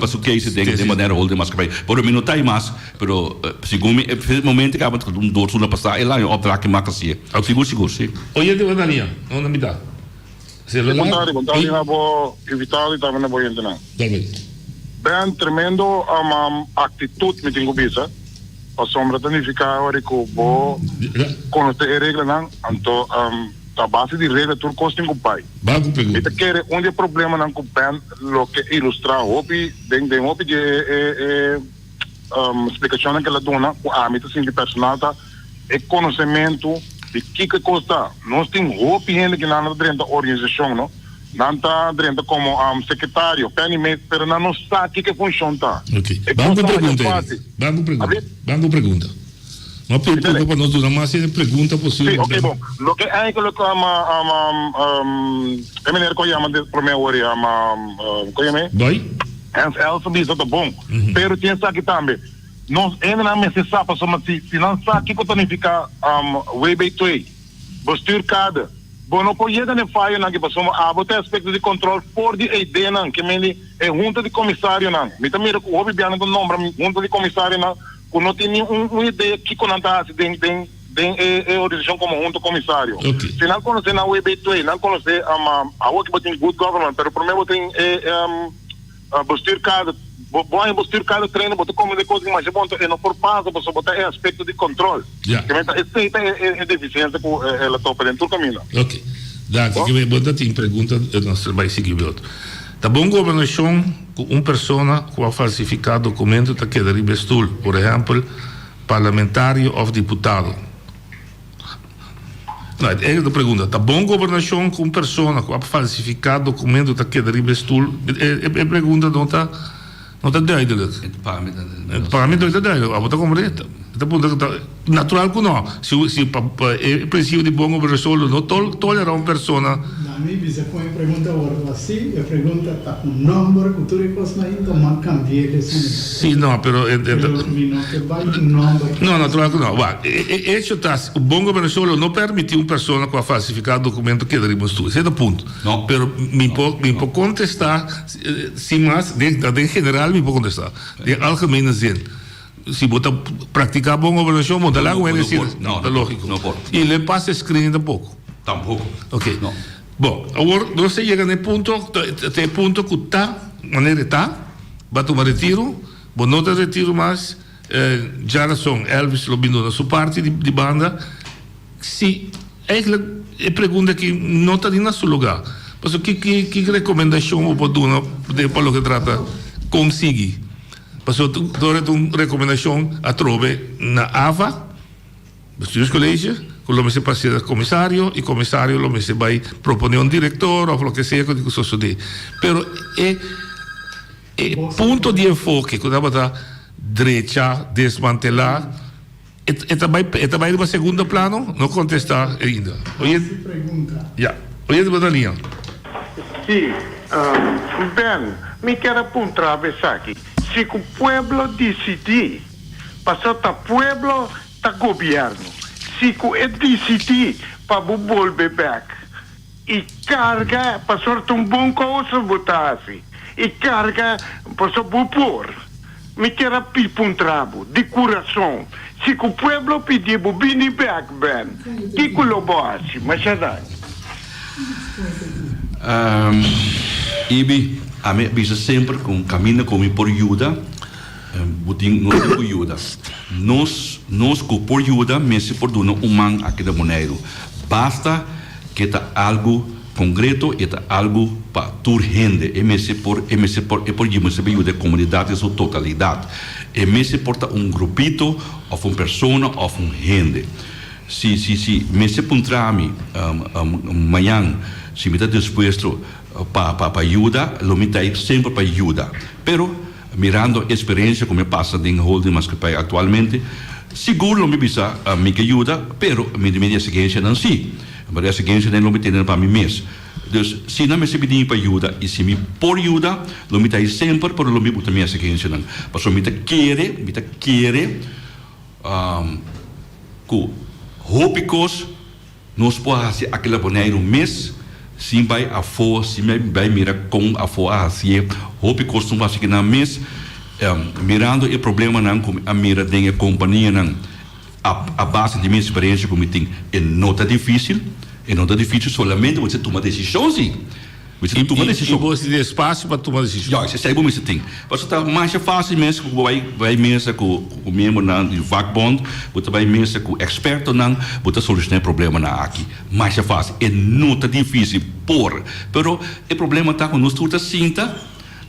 pa su tesis den manera holder maatschappij pero mi no ta ei mas. Pero segun mi e momento kaba ta un dos luna pasá el aña opdracht ke mak hasié. Sigur sigur si. Oyente bo na liña? No na mitad. Celular. Bon tardi, bon tardi na bo invitado y tambe na bo hendenan. David. Ben, tremendo actitud mi tin cu bisa, pasobra ta nifica ora cu bo conoce e reglanan, anto ta base di regla tur cos tin cu bay. Ban cu pregunta. Mi ta kere un di e problemanan cu Ben loke ilustra hopi den den hopi di e e Splikashonnan ku el a duna ku ami ta sinti personal ta e konosementu di kiko e kos ta. Nos tin hopi hende ku nan ta drenta organisashon no, nan ta drenta komo sekretario, pennymate, pero nan no sa kiko e funshon ta. Ok, E ban kos ku ta masha pregunta Eric, fásil. ban ku pregunta, Abri? ban ku pregunta. No pidi Dale. pa nos duna mas hende pregunta Sí, posibel. ok bon. Loke eigenlijk e meneer ku a yama de promé ora yama, ku yama e? Boy? Hans Els a bisa ta bon, pero tin esaki tambe, nos hendenan mester sa pasobra si si nan sa kiko ta nifiká WB2, bestuurkader, bo no por yega na e fayonan aki pasobra abo ta e aspekto di kòntròl for di e ideanan, ke mende e hunta di komisarionan. Mi ta mira ku hopi bianan ta nombra hunta di komisarionan ku no tin ni un un idea kiko nan ta hasi den den den e e organisashon komo hunta komisario. Si nan konosé nan WB2, nan konosé awor ki bo tin good government, pero promé bo tin e. Bestuurkader. Bo bo haña bo stuur kado trainer bo ta komende kos di masha bon to e no por pasa pasobra bo ta e aspekto di kontrol. Ja. Ke men ta esei ta e e defisiensia ku el a topa den tur kaminda. Ok. Danki. Ke men bo ta tin pregunta nos ta bai sigui be otro. Ta bon gobernashon ku un persona ku a falsifiká dokumento ta keda riba e stul, por ehèmpel parlamentario òf diputado? No, e ta pregunta, ta bon gobernashon ku un persona ku a falsifiká dokumento ta keda riba e stul? E pregunta no ta no ta duidelijk. Pa mi ta Pa mi no ta duidelijk. Abo ta komprendé? E ta puntra ku ta natural ku no. Si si pa e prinsipio di bon gobernashon lo no tolerá un persona. Na mi bisa kon e pregunta wòrdu hasí, e pregunta ta ku nòmber ku tur e kosnan ainda man kambi'é des manera. Sí, no, pero e Pero mi no ke bai ku nòmber. No, natural ku no. Wak, e e echo ta, un bon gobernashon lo no permití un persona ku a falsifiká dokumento keda riba un stul. Esei ta punto. No. Pero mi por mi por kontestá sin mas, den den general mi por kontestá. Den algemene zin. Si bo ta praktiká bon gobernashon, bo ta laga un hende asina. No, Ta lógiko. No por. I lo e pasa screening tampoko. Tampoko. Oké. No. Bon, awor nos ta yega na e punto, ta e punto ku ta manera e ta. Ba tuma retiro, bo no ta retiro mas, djarason Elvis lo bin duna su parti di banda. Si, eigenlijk e pregunta aki no ta ni na su lugar. Pasobra ki ki rekomendashon bo por duna den pa loke trata kon sigui? Pasobra tur e ta un rekomendashon atrobe na AVA. Bestuurscollege cu lo mester pasa comisario y comisario lo mester bay propone un director of loke sea cu tin cu sosode. Pero e e punto di enfoke cu tabata drecha, desmantela, e ta bay e ta bay riba segundo plano? No contesta ainda. Oye, ya, oye riba ta liña. Si, Ben, mi kier a puntra bo esaki, si cu pueblo dicidi Paso ta pueblo ta gobierno. Si cu e dicidi pa bo bolbe bek y carga pasobra ta un bon causa bo ta haci y carga pasobra bo por. Mi kier a pi puntra bo di curason si cu pueblo pidi bo bini bek Ben kico lo bo haci? Masha danki. Ibi, ami a bisa semper cu un caminda cu mi por yuda. Bo tin nos tin ku yuda. Nos nos ku por yuda mester por duna un man aki na Boneiru. Basta ke ta algu konkreto i e ta algu pa tur hende. E mester por e mester por e por mester por yuda e komunidat den su totalidat. E mester por ta un grupito òf un persona òf un hende. Si si si mester puntra mi mañan si mi ta dispuesto pa pa pa yuda lo mi ta ei semper pa yuda. Pero. Mirando e experiencia cu mi a pasa den holding maatschappij actualmente, sigur lo mi bisa mi ke yuda, pero mi di mi di exigencianan si. Pero e exigencianan lo mi tene pa mi mes. Dus si nan mester bini pa yuda y si mi por yuda, lo mi ta ahi semper, pero lo mi buta mi exigencianan. Pasobra mi ta kere, mi ta kere cu hopi cos. Nos por hasi akila Boneiru mes sin bai afó, sin bai mira kon afó a hasié. Hopi kos nos por hasi kinan mes. Mirando e problemanan ku mi a mira den e kompanianan a base di mi eksperensia ku mi tin, e no ta difísil. E no ta difísil, solamente bo mester tuma desishon si. Mester tuma desishon. I bo mester tin espasio pa tuma desishon. Juist, esei bo mester tin. Pasobra ta masha fásil mes ku bo bai bai mesa ku ku miembronan di vakbond, bo ta bai mesa ku ekspertonan, bo ta solushoná e problemanan aki. Masha fásil. E no ta difísil por. Pero e problema ta ku nos tur ta sinta,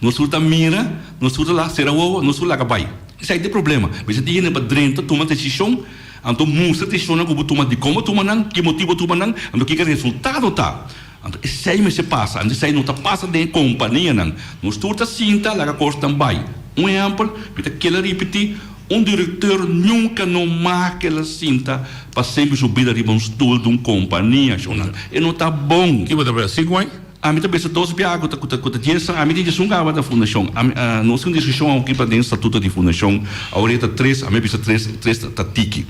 nos tur ta mira, nos tur ta laga sera wowo, nos tur laga bai. Esei ta e problema. Mester tin hende pa drenta tuma desishon, anto mustra desishonnan ku bo tuma, dikon bo tuma nan, ki motibu bo tuma nan, anto kiko e resultado ta. Anto esei mester pasa, anto esei no ta pasa den e kompanianan. Nos tur ta sinta laga kosnan bai. Un ehèmpel, mi ta keda ripití, un direkteur nunka no mag keda sinta pa semper su bida riba un stul di un kompania, shonnan. E no ta bon. Ki bo ta pensa? Sinku aña? Ami ta pensa dos biaha ku ta ku ta ku ta dies aña. Ami tin diesun kaba na fundashon. Ami nos tin un diskushon awoki pa den statuto di fundashon. Awor e ta tres, ami a bisa tres, tres ta tiki.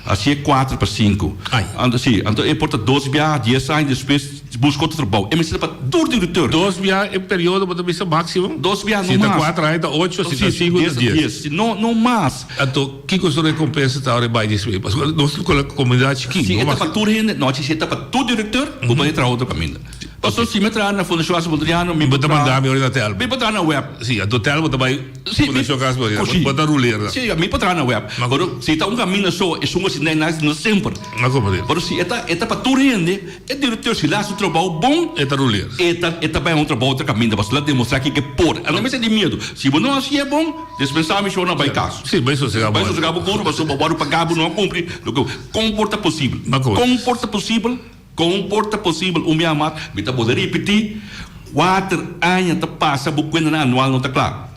Asi e kuater pa sinku. Anto si, anto e por ta dos biaha, dies aña despues buska otro trabou. E mester ta pa tur direkteur. Dos biaha e periodo bo ta bisa máksimo? Dos biaha, no mas. Si ta kuater aña ta ocho, si ta sinku ta dies. Si, no, no mas. Anto kiko su rekompensa ta ora e bai despues? Pasobra nos ta ku komunidat chikí. Si e ta pa tur hende, no, si e ta pa tur direkteur, bo por e traha otro kaminda. Paso si mi traha na Fundashon Casa Boneriano mi por traha. Bo ta manda mi ora na Telbo. Mi por traha na web. Si, anto Telbo ta bai Fundashon Casa Boneriano. Bo ta ruler la. Si, mi por traha na web. Pero si ta un kaminda so, esun asina na no semper. Mi a komprende. Pero si e ta e ta pa tur hende, e direkteur si la su trabou bon. E ta ruler. E ta e ta bai un trabou otro kaminda pasobra el a demostra kiko e por. A no mester di miedu. Si bo no hasi e bon, dispensá mi shor no bai kas. Si, bai sosegá bo. Bai sosegá bo kuru pasobra bo wòrdu pagá bo no a kumpli loke. Kon por ta posibel? Kon por ta posibel? Kon por ta posibel un biaha mas? Mi ta bolbe ripití, kuater aña ta pasa bo kuentanan anual no ta kla.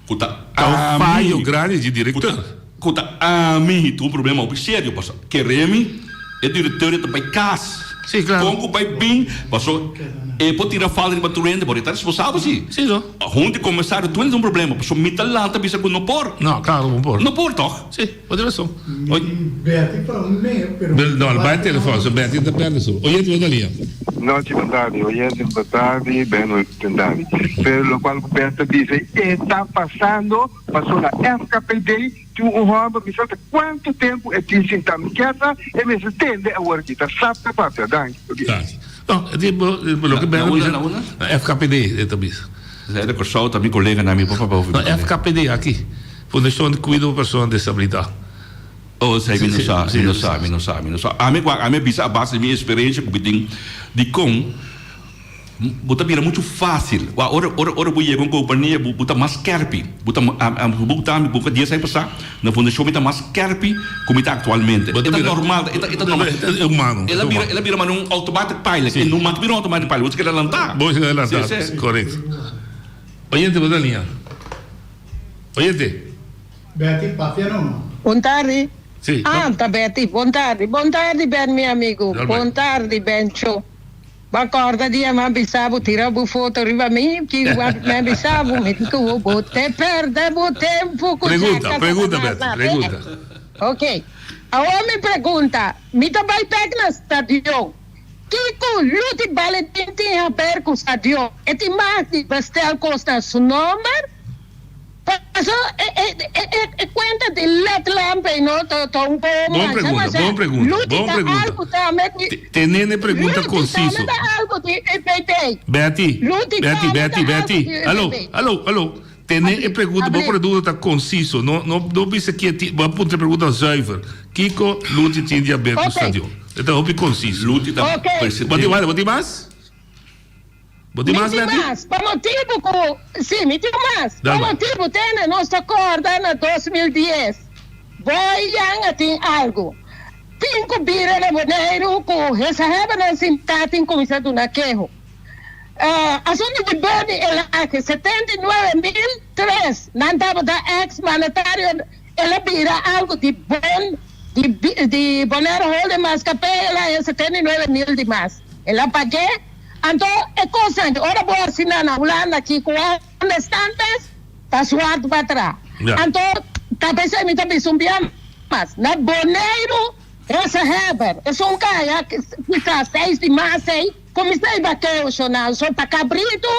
Ku ta Ta un ami. fayo grandi di direktor. Ku ta ami tin un problema hopi serio pasobra kere mi e direktor e ta bai kas. Sí, klaro. Kon ku bai bin pasobra e por tira falta riba tur hende pero e ta responsabel si. Sí, no. Hunti komisario tur hende tin un problema pasobra mi ta lanta bisa ku no por. No, klaro ku por. No por tòg. Sí. Bo tin rason. Mi tin Betty pa un me, pero. No, el bai telefon, so Betty ta perde su. Oyente bo ta lia. Nochi bon tardi, oyente bon tardi, Ben bon tardi. Pero locual cu Ben ta bisa e ta pasando paso na FKPD tin un homber mi sa ta cuanto tempo e tin sinta mi kier sa e mester tende awor aki ta sap ta papia danki. Danki. No, e tin bo loke Ben a bisa na FKPD e ta bisa. Esei ta Kòrsou ta mi koleganan mi por papia hopi. No FKPD aki. Fundashon di Kuido pa Persona Desabilitá. Oh, esei mi no sa, mi no sa, mi no sa, mi no sa. Ami wak, ami a bisa a base di mi eksperensia ku mi tin dikon bo ta bira muchu fásil. Wak, ora, ora, ora bo yega un kompania bo, bo ta mas skèrpi. Bo ta, bo ta ami, bo ka dies aña pasá na fundashon mi ta mas skèrpi ku mi ta aktualmente. Bo E ta ta bira, normal, e ta, e ta normal. E ta humano, e El ta a bira, humano. el a bira manera un automatic pilot. Sí. E no mas bira un automatic pilot, bo ta keda lantá. Bo ta keda lantá, Sí, sí. korekto. Oyente, bo ta liña. Oyente. Betty, papia no. Bon tardi. Sí. Ah, ta Betty. Bon tardi. Bon tardi, Ben, mi amigo. Dal Bon bai. tardi, Bencho. Bo corda dia m'a bisa bo tira bo foto riba mi? Ki m'a bisa bo, mi di cu bo te perde bo tempo cu Pregunta, Jack pregunta, Satanás Betty, na pregunta. Ok. Awor mi pregunta, mi ta bai bek na stadion. Kiko Luti Balentin tin haber ku stadion? E tin mas di bestel kos na su nomber? Paso e e e e kuenta di led lamp ei no ta ta un poco Bon masha pregunta, masha. bon pregunta, Luti bon ta pregunta. algu tambe di Tene ne pregunta Luti konsiso. tambe ta algu di UPP. Betty, Luti Betty, tambe Betty, ta algu Betty. di Alo, UPP. alo, alo. Tene e Abri, pregunta, bo abri. pregunta ta konsiso. No, no, no bisa kie ti, bo a puntra e pregunta zuiver. Kiko Luti tin di haber ku Ok. stadion? E ta hopi konsiso. Luti ta Ok. Bo tin, bo tin mas? Bo tin Mi mas, tin Betty? mas, pa motibu ku, si, mi tin mas. Pa Dal ba. motibu tene nos ta kòrda na 2010, Boy Jan a tin algu. Tin ku bira na Boneiru ku gezaghebbernan sintá tin kuminsá duna keho. Asuntu di Bernie Elhage, 79 mil tres, nan tabata ex mandatario, el a bira algu di bon di di Bonaire Holding Maatschappij, el a haña 79 mil di mas. El a pag'é. Anto e kosnan ora bo asina na Hulanda aki ku onderstandes ta zwart pa tra. Anto ta p'esei mi ta bisa un bia mas, na Boneiru gezaghebber esun kaya kisas seis di mas ei, Kuminsá e bakeo shonal so pa kabritu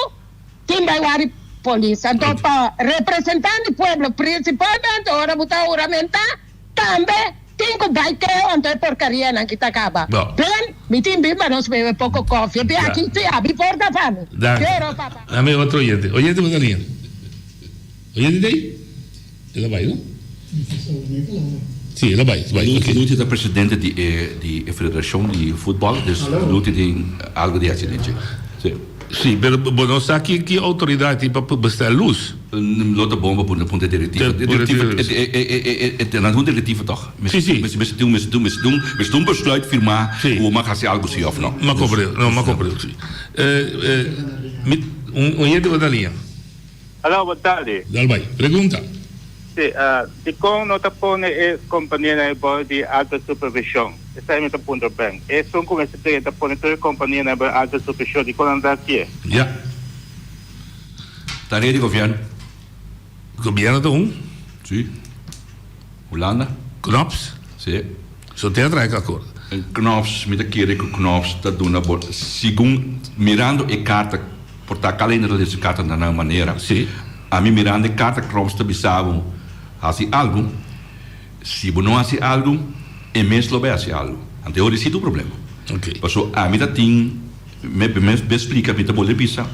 tin bai wari polis. Anto pa representan di pueblo prinsipalmente ora bo ta huramentá tambe tin ku bai keo anto e porkarianan ki ta kaba. Ben, mi tin bin pa nos bebe poko kòfi. E biaha ki si abi porta pa mi. Pero papa. Dame otro oyente. Oyente bo ta liña? Oyente ta ei? El a bai, no? Sí, el a bai, el a bai. Luti, Luti ta presidente di e di e federacion di futbol, dus Luti tin algo di haci den dje. Sí. Sí, pero bo no sa ki ki autoridad tin pa bestel luz. Lo ta bon pa pone punta directiva. Te Directiva, e e e e e nan ta un directiva toch? Sí, sí. Mester mester tin un mester tin un mester tin un mester tin un besluit firma Sí. ku bo mag haci algo si of no. M'a comprende, no, m'a comprende, sí. Eh, eh, mi, un oyente bo ta liña. Aló, bon tardi. Dal bai. Pregunta. Sí, dikon no ta pone e kompanianan ei bou di alta supervishon? Esei mi ta puntra Ben. Esun ku mester drenta pone tur e kompanianan bou alta supervishon, dikon nan ta hasié? Ya. Tarea di gobièrnu. Gobièrnu ta un? Sí. Hulanda. Knops? Sí. So te a traha e akord. Knops, mi ta kere ku Knops ta duna bo, segun mirando e karta, por ta kalender ta lesa e karta na nan manera. Sí. Ami mirando e karta Knops ta bisa bo hasi algu, si bo no hasi algu, e mes lo bai hasi algu. Anto e ora si ta un problema. Ok. Paso ami ta tin. Mi mi splika, mi ta bolbe bisa,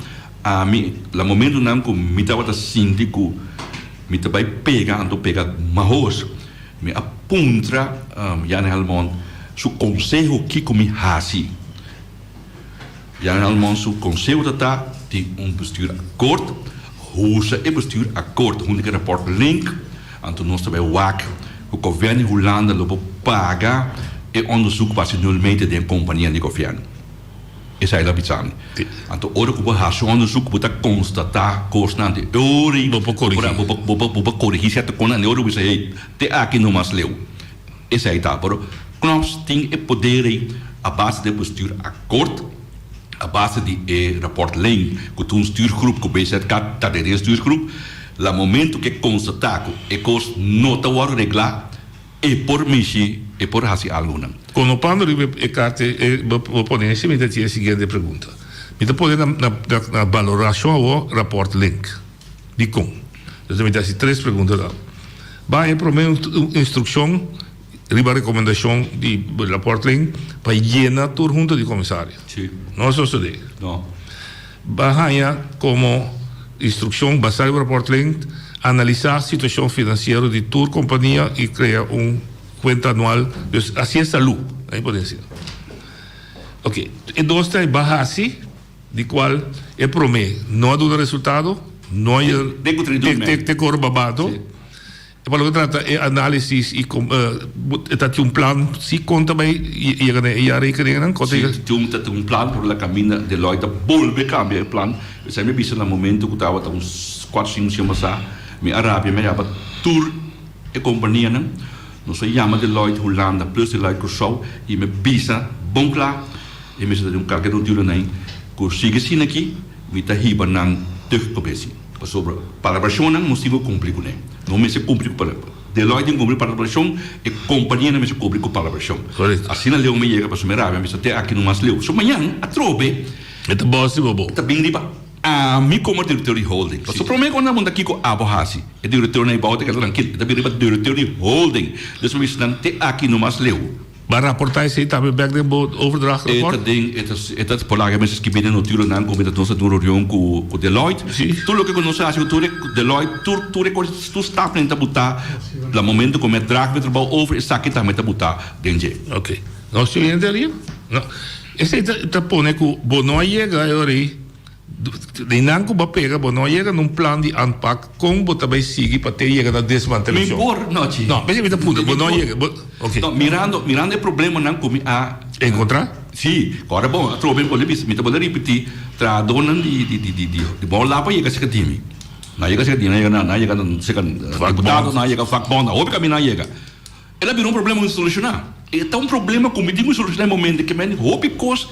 ami la momentonan ku mi tabata sinti ku mi ta bai pega anto pega mahos, mi a puntra Jan Helmond su konseho kiko mi hasi. Jan Helmond su konseho ta ta tin un bestuurakkoord, husa e bestuurakkoord huntu ku e raport Link, anto nos ta bai wak ku gobièrnu di Hulanda lo por paga e onderzoek pa hasi nulmente den kompania di gobièrnu. Esei lo bisa mi. Anto ora ku bo hasi un onderzoek bo ta konstatá kosnan di e ora ei bo por bo por korigí sierto kosnan, e ora bo bisa hey te aki no mas leu. Esei ta, pero Knops tin e poder ei a base di e bestuurakkoord, a base di e rapport Leen ku ta un stuurgroep ku BZK ta den e stuurgroep. La momento ku e konstatá ku e kos no ta wòrdu reglá, e por mishi, e por hasi algunan. Konopando riba e karta e bo ponencia mi ta tin e siguiente pregunta. Mi ta pone na balorashon awor rapport Link. Dikon? Entonces mi ta hasi tres pregunta ta. Ba e prome un instrukshon riba rekomendashon di rapport Link pa yena tur hunta di komisario. Si. No a sosode. No. Ba haña komo instrukshon basá riba rapport Link analisá situashon finansiero di tur kompania i krea un kuenta anual. Dus hasi e salú, mi por desi. Oke, e dos ta ba hasi. Di cual e prome no a duna resultado, no a yega te cor babado. E pa loke trata e analisis y e ta tin un plan si con ta bay yega na e jaarrekeningennan? Si, ta tin un plan pero la caminda Deloitte a bolbe cambia e plan. Esei mi a bisa na momento cu tabata un cuatro cinco siman pasa, mi a rabia mi a yaba tur e companianan. Nos a yama Deloitte Hulanda plus Deloitte Curaçao y mi a bisa bon cla. E mester ta den un karga di un tiro nan ku sigui asina aki mi ta hiba nan tug kobesi. Pasobra palabrashonnan nos tin ku kumpli kuné. No mester kumpli ku palabra. Deloitte tin kumpli palabrashon, e kompanianan mester kumpli ku palabrashon. Asina leu mi yega pasobra mi rabia mi bisa te aki no mas leu. So mañan atrobe. E ta bòs riba bo. E ta bin riba ami komo direktor di holding. Pasobra promé ku nan a punta kiko abo hasi, e direktornan ei bou ta keda trankil. E ta bin riba direktor di holding. Dus mi bisa nan te aki no mas leu. Bo a raporta esei tambe bek den bo overdrachtrapport? E ta den, e ta, e ta por laga mester skibi den notulonan ku mi ta nos a duna reunion ku ku Deloitte. Si. Tur loke ku nos a hasi ku tur e Deloitte, tur tur e kos, tur stapnan ta butá na momento ku mi a draag mi trabou over esaki tambe ta butá den dje. Oke. Nos tin hende ariba? No. Esei ta ta pone ku bo no a yega e ora ei. Di nan ku bo a pega bo no a yega na un plan di aanpak kon bo ta bai sigui pa te yega na desmantelashon. Mi por no chi. No, mi ta puntra, bo no a yega, bo, ok. No, mirando, mirando e problemanan ku mi a. Enkontrá? Si, kòrda bon, atrobe mi por bisa, mi ta por ripití, trahadónan di, di, di, di, di Bon Lapa a yega serka di mi. Nan a yega serka di mi, nan a yega na, nan a yega na serka diputado, nan a yega vakbond, hopi kaminda nan a yega. El a bira un problema ku mi solushoná. E ta un problema ku mi tin ku solushoná e momento ke men hopi kos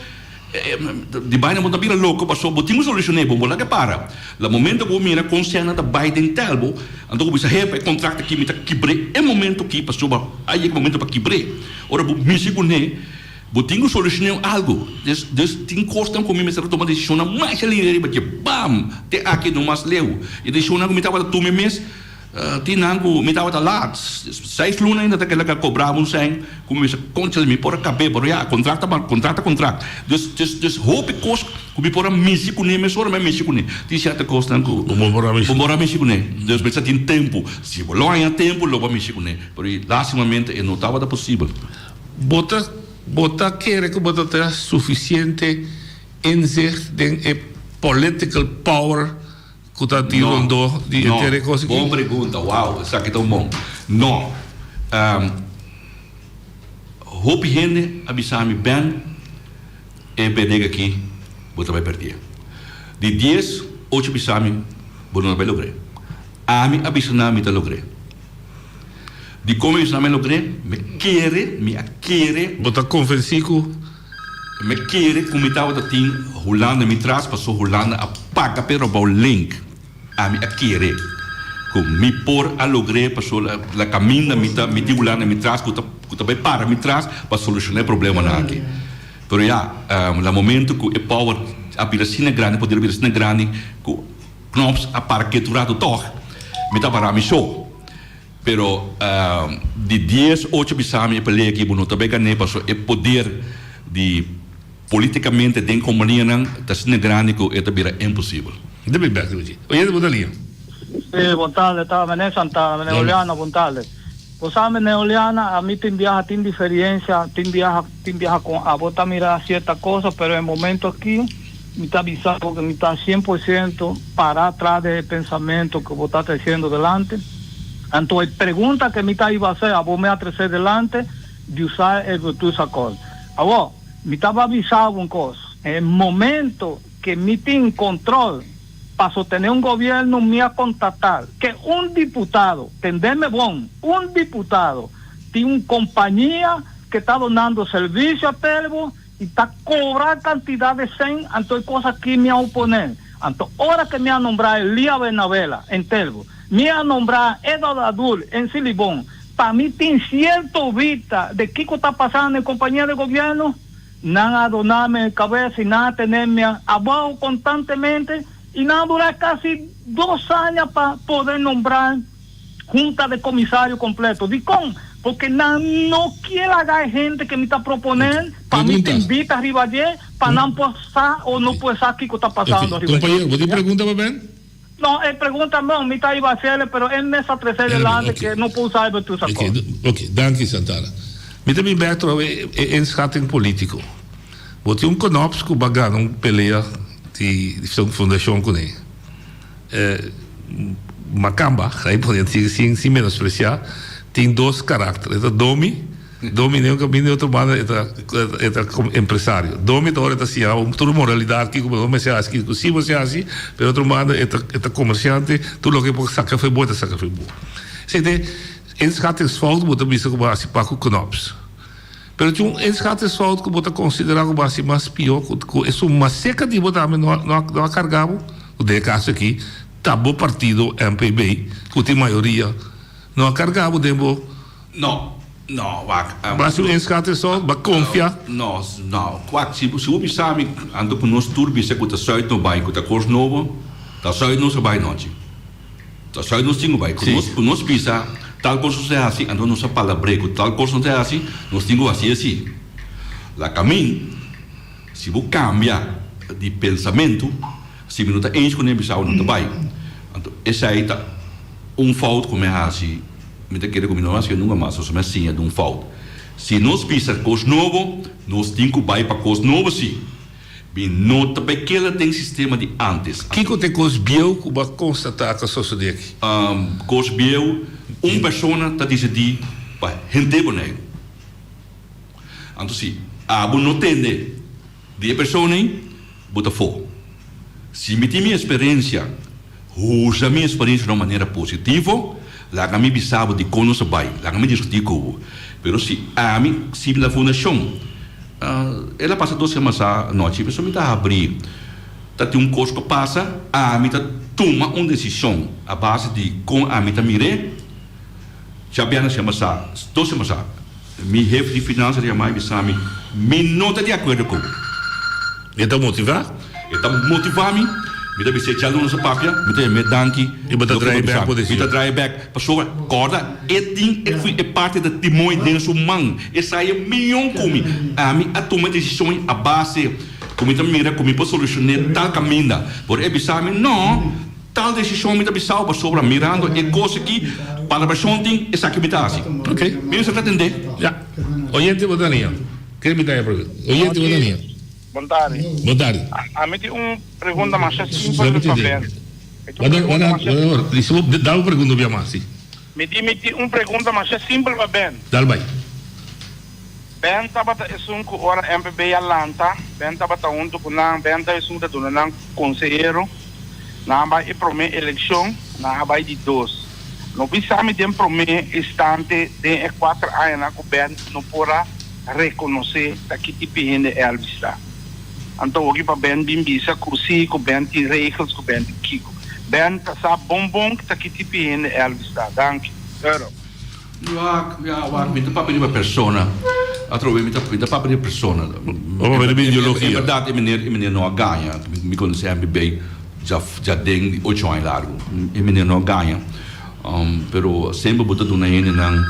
di baina bo ta bira loko pasobra bo tin ku solushoné bo bo laga para. La momento ku bo mira kon sènnan ta bai den tèlbo anto ku bo bisa hepa e kontrakt aki mi ta kibr'é e momento aki pasobra a yega e momento pa kibr'é. Ora bo mishi kuné bo tin ku solushoné algu. Dus dus tin kosnan ku mi mester a tuma desishonnan masha lihe riba dje bam te aki no mas leu. E desishonnan ku mi tabata tuma e mes. Tin nan ku mi tabata laat, seis luna ainda ta keda ka kobra un sèn ku mi bisa konchale mi por a kab'é pero ya kontrakt ta kontrakt ta kontrakt. Dus dus dus hopi kos ku mi por a mishi kuné mesora mi a mishi kuné. Tin sierto kosnan ku Bo por a mishi. bo por a mishi kuné. Dus mester tin tempu. Si bo lo haña tempu lo bo a mishi kuné. Pero lastimamente e no tabata posibel. Bo ta bo ta kere ku bo ta ta sufisiente inzicht den e political power Ku ta tin rondó di No, henter e kos aki? bon pregunta, wow, esaki ta un bon. No, hopi hende a bisa mi, Ben, e bedega aki bo ta bai pèrdí. Di dies, ocho bisa mi, bo no ta bai logr'é. Ami a bisa nan mi ta logr'é. Dikon mi a bisa nan mi a logr'é? Mi kere, mi a kere. Bo ta konvensí ku. Mi kere ku mi tabata tin Hulanda mi tras paso Hulanda a paga p'e robou link. Ami a kere ku mi por a logr'é paso la kaminda mi ta mi tin Hulanda mi tras ku ta ku ta bai para mi tras pa solushoná e problemanan aki. Pero ya, na momento ku e power a bira asina grandi, e poder a bira asina grandi ku Knops a para ketu rato tòg mi ta para mi so. Pero di dies ocho bisa mi e pelea aki bo no ta bay gané paso e poder di. Políticamente den kompanianan ta asina grandi ku e ta bira imposibel. Debe bek riba dje. Oyente bo ta lia. Sí, bon tarde, ta meneer Santana, meneer Oleana, bon tarde. Bo sa meneer Oleana, ami tin biaha tin diferencia, tin biaha tin biaha con abo ta mira cierta cosa, pero e momento aki mi ta bisa bo que mi ta 100% para tras de e pensamento cu bo ta treciendo delante. Anto e pregunta que mi ta iba hacer, abo me a trece delante di usa e bestuursakkoord. Awor, Mi taba bisa bo un kos, e momento ke mi tin kontrol pa sostené un gobièrnu mi a kontatá ke un diputado, tendeme bon, un diputado tin un kompania ke ta donando servisio a Telbo i ta kobra kantidat de sèn, anto e kos aki mi a oponé. Anto ora ke mi a nombrá Elia Bernabela en Telbo, mi a nombrá Edward Adul en Silibon, Pa mi tin cierto vista de kico ta pasando en compañia de gobierno, nan a doname e cabeza y nan a teneme abajo constantemente y nan a dura casi dos aña pa poder nombra junta de comisario completo. Dicon? Porque nan no kier laga e hende que mi ta propone pa mi tin vista riba dje pa nan por sa o no por sa kico ta pasando riba dje. Compañero, bo tin pregunta pa Ben? No, e pregunta no, mi ta iba haciele, pero e mes a trece delante ke no por usa e bestuursakkoord. Oké, oké, danki Santana. Mi ta bin bek trobe e inschatting politico. Bo tin un Knops ku ba gana un pelea di fundashon kuné. Makamba, ga e pone sin sin menosprecia, tin dos karakter. E ta domi. Domi den un caminda y otro banda e ta e ta empresario. Domi ta ora e ta siña bo tur moralidad kico bo no mester haci kico si bo mester haci pero otro banda e ta e ta comerciante tur loke por saca for bo e ta saca for bo. Esey ta e inschattingsfout bo ta bisa cu bo a haci pa cu Knops. Pero tin un inschattingsfout cu bo ta considera cu bo a haci mas pio cu cu esun mas seca di bo tambe no a no a carga bo cu den e caso aki ta bo partido MPB cu tin mayoria no a carga bo den bo No, no, wak. Ba su inschattingsfout, ba confia. No, no, wak, si bo bisa mi, anto ku nos tur bisa ku ta Zuid no bai, ku ta kos nobo, ta Zuid nos a bai nochi. Ta Zuid nos tin ku bai. Ku nos, ku nos bisa tal kos nos ta hasi, anto nos a palabr'é ku tal kos nos ta hasi, nos tin ku hasi así. La kamin, si bo kambia di pensamentu, si mi no ta eens kuné bisa bo no ta bai. Anto esei ta un fout ku mi a hasi. Mi ta kere ku mi no hasié nunka mas, pasobra mi a siña di un fout. Si nos bisa kos nobo, nos tin ku bai pa kos nobo sí. Mi no ta bai keda den sistema di ántes. Kiko ta e kos bieu ku bo a konstatá ku a sosodé aki? Kos bieu, un persona ta disidí pa henter Boneiru. Anto si abo no tende di e persona ei, bo ta fo. Si mi tin mi experiencia, usa mi experiencia na un manera positivo, laga mi bisa bo dikon nos a bai, laga mi diskutí ku bo. Pero si ami, si la fundashon, el a pasa dos semana sa anochi, pasobra mi ta habrí, ta tin un kos ku pasa, ami ta tuma un desishon a base di kon ami ta mir'é. Djabièrnè semana sa, dos semana sa, mi hefe di finansa ta yama i bisa mi, Mi no ta di akuerdo ku bo. E ta motivá? E ta motivá mi. Mi ta bis'é djaluna sa papia, mi ta yam'é danki. I bo ta draai bèk bo desishon. Mi ta draai bèk. Pasobra, kòrda, e tin e parti di timon den su man. E sa e mion ku mi. Ami a tuma e desishon a base ku mi ta mira ku mi por solushoné tal kaminda. Por e bisa mi, No. Tal desishon mi ta bisao pasobra mirando e kos aki, palabrashon tin, esaki mi ta hasi. Ok. Mi mester ta tendé. Ya. Oyente bo ta nia. Ken mi ta ya pregunta? Oyente bo ta nia. Bon tardi. Bon tardi. Ami tin un pregunta masha simpel pa Ben. Wada, wada, wada, dal bo pregunta bia mas, si. Mi di mi tin un pregunta masha simpel pa Ben. Dal bai. Ben tabata esun ku ora MPB a lanta, Ben tabata huntu ku nan, Ben ta esun ku ta duna nan konsehero. Nan a bai e promé elekshon, nan a bai di dos. No bisa mi den promé instante den e kuater añanan ku Ben no por a rekonosé ta ki tipi hende Elvis ta. Anto hopi pa Ben bin bisa ku si, ku Ben tin regels, ku Ben tin kiko. Ben ta sa bon bon ta ki tipi hende Elvis ta. Danki. Euro. Wak, ya, wak, mi ta papia riba persona. Atrobe mi ta, mi ta papia riba persona. Bo papia riba ideologia. En berdad e meneer, e meneer no a gaña. Mi conoce MBB dja, dja den di ocho aña largo. E meneer no a gaña. Pero semper bo ta duna hendenan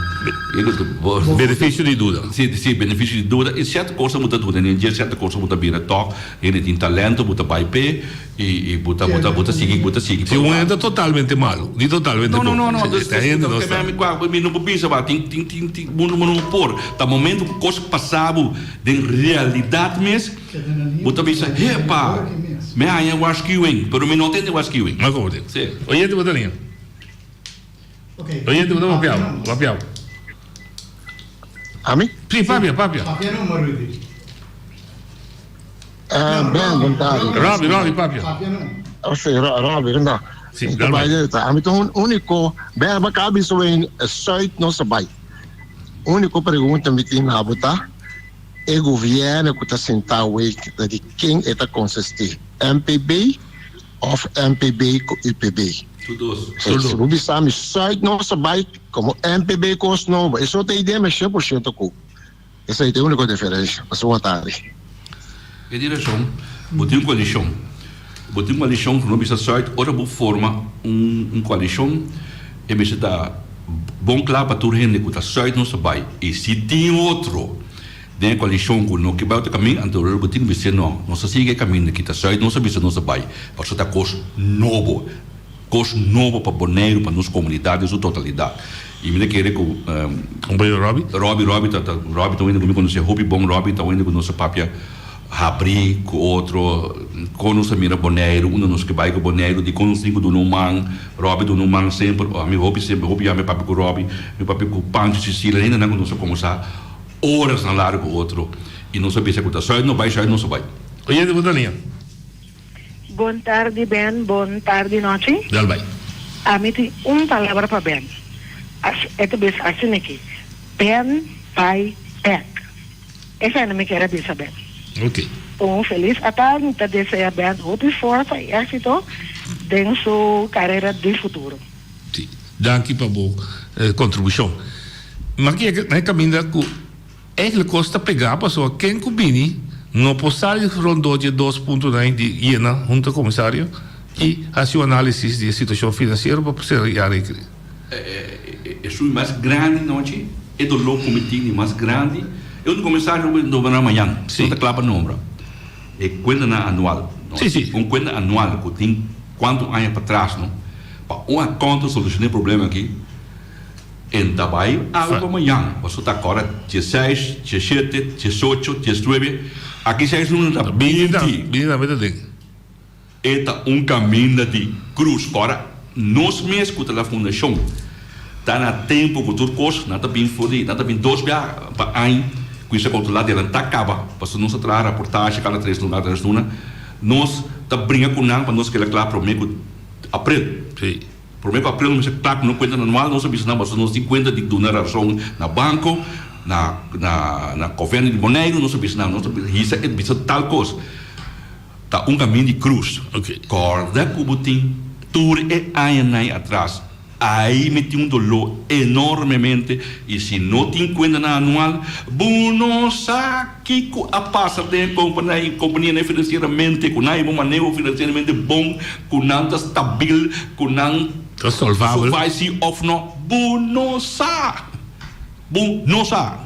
Beneficio di duda. Si, si, beneficio di duda. I sierto kosnan bo ta duna den dje, sierto kosnan bo ta bira tòg. Hende tin talento, bo ta bai p'e i bo ta, bo ta, bo ta sigui, bo ta sigui. Si un hende ta totalmente malu, ni totalmente bon. No, no, no, no. Ta hende no sa. Mi no por bisa ba, tin, tin, tin, tin, bo no por. Ta momento ku kos pasa bo den realidat mes, bo ta bisa, hepa, mi a haña waarschuwing, pero mi no tende waarschuwing. No komo tin. Si. Oyente bo ta liña. Oyente bo ta papia, papia. Ami? Si, papia, papia. Papia no, Rudy. Ben, bon tardi. Robbie, Robbie, papia. Oh, si, Robbie, no. Si, dal bai. Ami ta un úniko, ben, bo ka bisa wen Zuid nos a bai. Úniko pregunta mi tin na bo ta, e gobièrnu ku ta sintá awey ta di ken e ta konsistí? MPB òf MPB ku UPB? Tur dos. Si bo bisa mi Zuid nos a bai komo MPB kos nobo, eso ta idea mi 100% ku. Esei ta e úniko diferensha. Pasa un atardi. E direkshon, bo tin un koalishon. Bo tin un koalishon ku no bisa Zuid, ora bo forma un koalishon e mester ta bon kla pa tur hende ku ta Zuid nos ta bai. I si tin otro den e koalishon ku no ke bai otro kamin, anto bo tin ku bisa no, nos ta sigui e kaminda ki ta Zuid nos a bisa nos ta bai, pasobra ta kos nobo. Kos nobo pa Boneiru, pa nos komunidat den su totalidat. I mi ta kere ku Compañero Robbie? Robbie, Robbie ta, ta, Robbie ta un hende ku mi konosé hopi bon. Robbie ta un hende ku nos a papia habrí ku otro, kon nos ta mira Boneiru, unda nos ke bai ku Boneiru, dikon nos tin ku duna un man. Robbie duna un man semper. Ami hopi semper, hopi ya mi papia ku Robbie, mi papia ku Pancho Cecilia, hendenan ku nos a kombersá orasnan largu ku otro. I nos a bisa ku ta sùit no bai, sùit nos a bai. Oyente bo ta liña. Bon tardi Ben, bon tardi nochi. Dal bai. Ami tin un palabra pa Ben. E ta bisa asina aki, Ben bai bek. Esei mi kier a bisa Ben. Ok. Un felis atardi, mi ta desea Ben hopi forsa y exito den su carera di futuro. Si, danki pa bo contribucion. Ma kier na e caminda cu. Eigenlijk kos ta pegá pasobra ken ku bini no por sali rondó dje dos puntonan di yena hunta komisario i hasi un análisis di e situashon finansiero pa sera e área akí. E sui mas grandi nochi, e doló ku mi tin di mas grandi, e un komisario ku nombra mañan, no ta kla pa nombra, e kuentanan anual, un kuenta anual ku tin kuantu aña patras no, pa un akonto solushoná e problema akí. En ta bai algo mañan, pasobra ta kòrda dieseis, diesshete, diesocho, diesnuebe, aki seis luna ta 20. Bini tambe ta den. E ta un kaminda di krus. Kòrda nos mes ku ta na fundashon ta na tempu ku tur kos nan ta bin for di nan ta bin dos bia pa aña ku esei kontrolá delantá kaba pasobra nos ta traha raportashe kada tres luna kada tres luna nos ta bringa ku nan pa nos keda kla promé ku aprel. Prome ku aprel no mester kla ku no kuenta anual, nos a bisa nan pasobra nos tin kuenta di duna rason na banko, na na na governo di Boneiru, nos a bisa nan nos a hisa e bisa tal kos. Ta un kamin di krus. Kòrda ku bo tin tur e añanan atras. Ai mi tin un doló enormemente i si no tin kuentanan anual bo no sa kiko a pasa den e kompania kompanianan finansieramente ku nan e bo maneho finansieramente bon. Ku nan ta stabil, ku nan Ta solvabel. survive si of no, bo no sa. Bo no sa.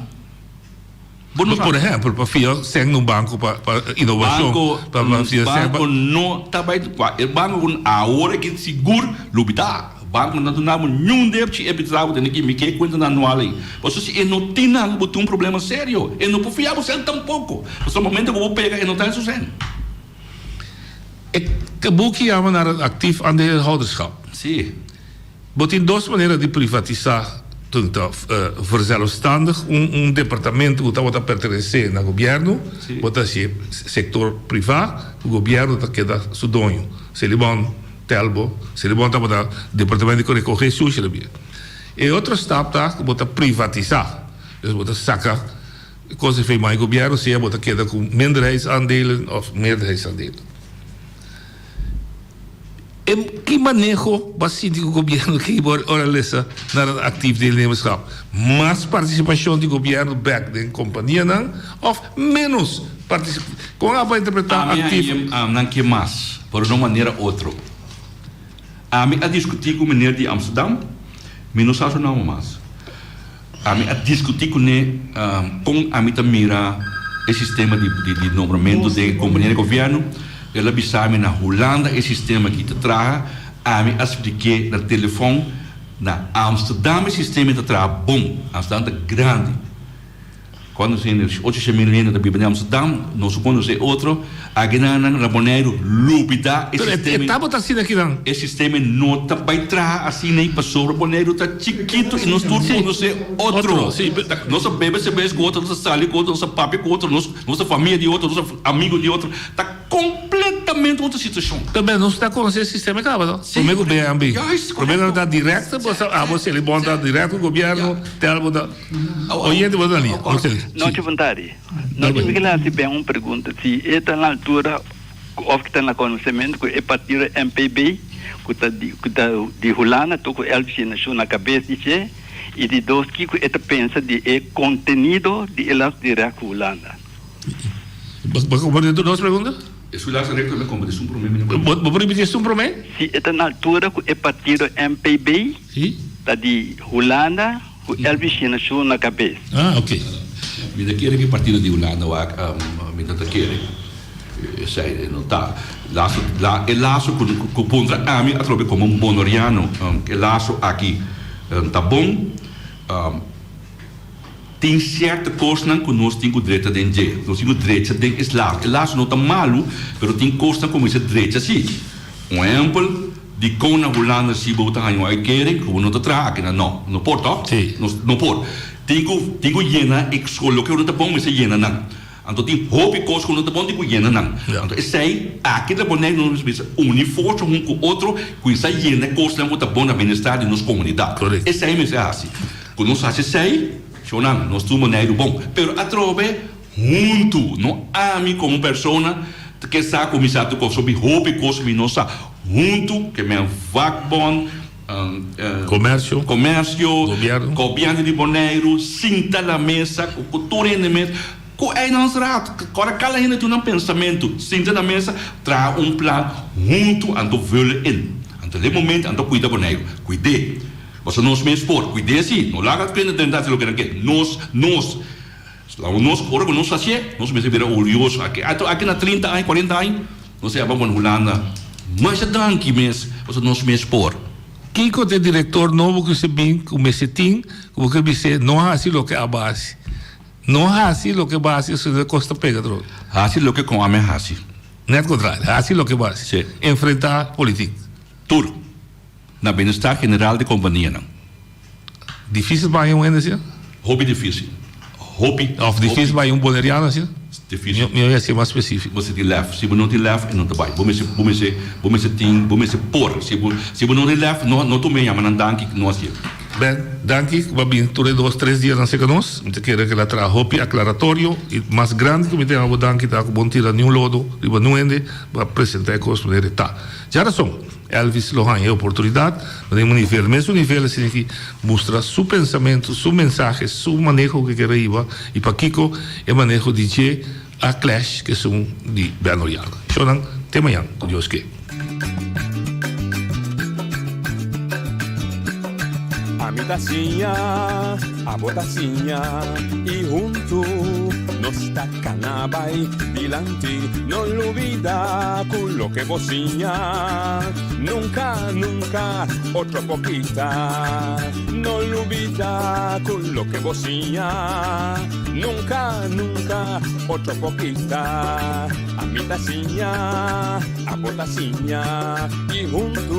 Bo no sa. Por ehempel, pa fia sèn na un banko pa pa inovashon, Banko, pa pa fia sèn pa. banko no ta bai kua e banko ku awor aki sigur lo bita. Banko no ta duna bo niun depchi e bisa bo tene ki mi ke kuenta nan anual ei. Pasobra si e no tin nan bo tin un problema serio. E no por fia bo sèn tampoko. Pasobra momento ku bo pega e no ta en su sèn. E buki yama naar het actief aandeelhouderschap. Sí. Bo tin dos manera di privatisá, tun ta verzelfstandig un un departamento ku tabata pertenesé na gobièrnu, bo ta hasié sektor privá, ku gobièrnu ta keda su doño. Selibon, Telbo, Selibon tabata departamento di rekohé sushi también. E otro stap ta ku bo ta privatisá, dus bo ta saka. E kos di fe mai gobièrnu sea bo ta keda ku minderheidsaandelen òf meerderheidsaandelen. E ki maneho bo a sinti ku gobièrnu ke hiba ora lesa na dat actief deelnemerschap? Mas partisipashon di gobièrnu bèk den kompanianan òf ménos partisipashon? Kon abo a interpretá Ami a actief? haña nan ke mas, pero no manera otro. Ami a diskutí ku meneer di Amsterdam. Mi no sa su nòmber mas. Ami a diskutí kuné kon ami ta mira e sistema di di nombramentu den e kompania di gobièrnu. El a bisa mi na Hulanda e sistema aki ta traha. Ami a splik'é na telefòn na Amsterdam e sistema ta traha bon. Amsterdam ta grandi. Cuando nos hende, ocho mil hende ta biba den Amsterdam, nos conoce otro, agenanan na Boneiru lubida e Pero e sistema. tabata asina akinan. E sistema no ta bay traha asina ei pasobra Boneiru ta chikito y nos tur conoce otro. Otro, si. Nos ta bebe cerveza cu otro, nos ta sali cu otro, nos ta papia cu otro, nos nos ta famia di otro, nos ta amigo di otro. Ta completamente otro situacion. Pero nos ta conoce e sistema caba no? Prome cu BNB. Juist, Prome correcto. nan ta directo, bo sa abo seli bon ta directo cu gobierno, tel bo ta. Oyente bo ta lia. Nochi bon tardi. Nochi mi kila hasi Ben un pregunta si e ta na altura of ki ta na konosementu ku e partido MPB ku ta di ku ta di Hulanda tur ku Elvis Jenashon na kabes di dje i di dos kiko e ta pensa di e kontenido di e las di rèk ku Hulanda. Bo komprende tur dos pregunta? E su las rekto mi komprende esun prome mi no komprende. Bo por ripiti esun prome? Si e ta na altura ku e partido MPB ta di Hulanda Ku Elvis Shina Shu na kabes. Ah, ok. Mi ta kere ku e partido di Hulanda wak, mi ta ta kere esei no ta laso, e laso ku ku puntra ami atrobe komo un bonoriano, e laso aki ta bon, tin sierto kosnan ku nos tin ku drecha den dje, nos tin ku drecha den es laso, e laso no ta malu, pero tin kosnan ku mester drecha si. Un ehempel. Dikon na Hulanda si bo ta haña un uitkering ku bo no ta traha aki nan? No, no por tòg? Sí. Nos no por. Tin ku tin ku yena e skol loke no ta bon mester yena nan. Anto tin hopi kos ku no ta bon tin ku yena nan. Ja. Anto esei aki ta pone nos mester bisa uni forsa hun ku otro kuminsá yena e kosnan ku ta bon na bienestar di nos komunidat. Korekto. Esei mester hasi. Ku nos hasi esei, shownan, nos tur Boneiru bon. Pero atrobe Huntu, no ami komo persona ta ke sa ku mi sa tur kos, mi hopi kos mi no sa. Huntu ke men vakbond, Komersio, komersio, Gobièrnu. gobièrnu di Boneiru, sinta na mesa ku tur hende mes, ku eilandsraad, kòrda kada hende tin nan pensamentu, sinta na mesa, traha un plan huntu anto vullen in. Anto den momento anto kuida Boneiru, kuid'é. Pasobra nos mes por, kuid'é si, no laga kende drenta hasi loke nan ke, nos, nos. Laga nos, ora ku nos hasié, nos mester bira orguyoso. Aki, aki na trinta aña, kuarenta aña, nos a yama bon Hulanda. Masha danki mes, pasobra nos mes por. Kiko ta e direktor nobo ku se bin ku mester tin ku bo ke bis'é no hasi loke abo hasi? No hasi loke bo hasi esei ta kos ta pega trobe. Hasi loke kon ami a hasi. Nèt kontrario, hasi loke bo hasi. Sí. Enfrentá politik. Tur. Na benestar general di kompanianan. Difícil pa haña un hende asina? Hopi difícil. Hopi. Of difícil pa haña un boneriano asina? Difícil. Mi a ser mas spesífiko. Bo mester tin lèf. Si bo no tin lèf, e no ta bai. Bo mester, bo mester, bo mester tin, bo mester por. Si bo, si bo no tin lèf, no, no tuma e yama nan danki, no hasié. Ben, danki ku bo a bin tur e dos, tres dianan serka nos. Mi ta kere ku el a traha hopi aklaratorio i mas grandi ku mi ta yama bo danki ta ku bo no tira niun lodo riba niun hende, bo a presentá e kos manera e ta. Djarason. Elvis lo haña e oportunidat pa den un nivel, mesun nivel asina ki mustra su pensamentu, su mensahe, su maneho ku e kier a hiba i pakiko e maneho di dje a clash ku esun di Ben Oriana. Shownan te mañan ku Dios ke. Ami ta siña, abo ta siña i huntu nos ta Cana bai dilanti, no lubida cu loke bo siña nunca, nunca otro por kita. No lubida cu loke bo siña nunca, nunca otro por kita. Ami ta siña, abo ta siña y huntu.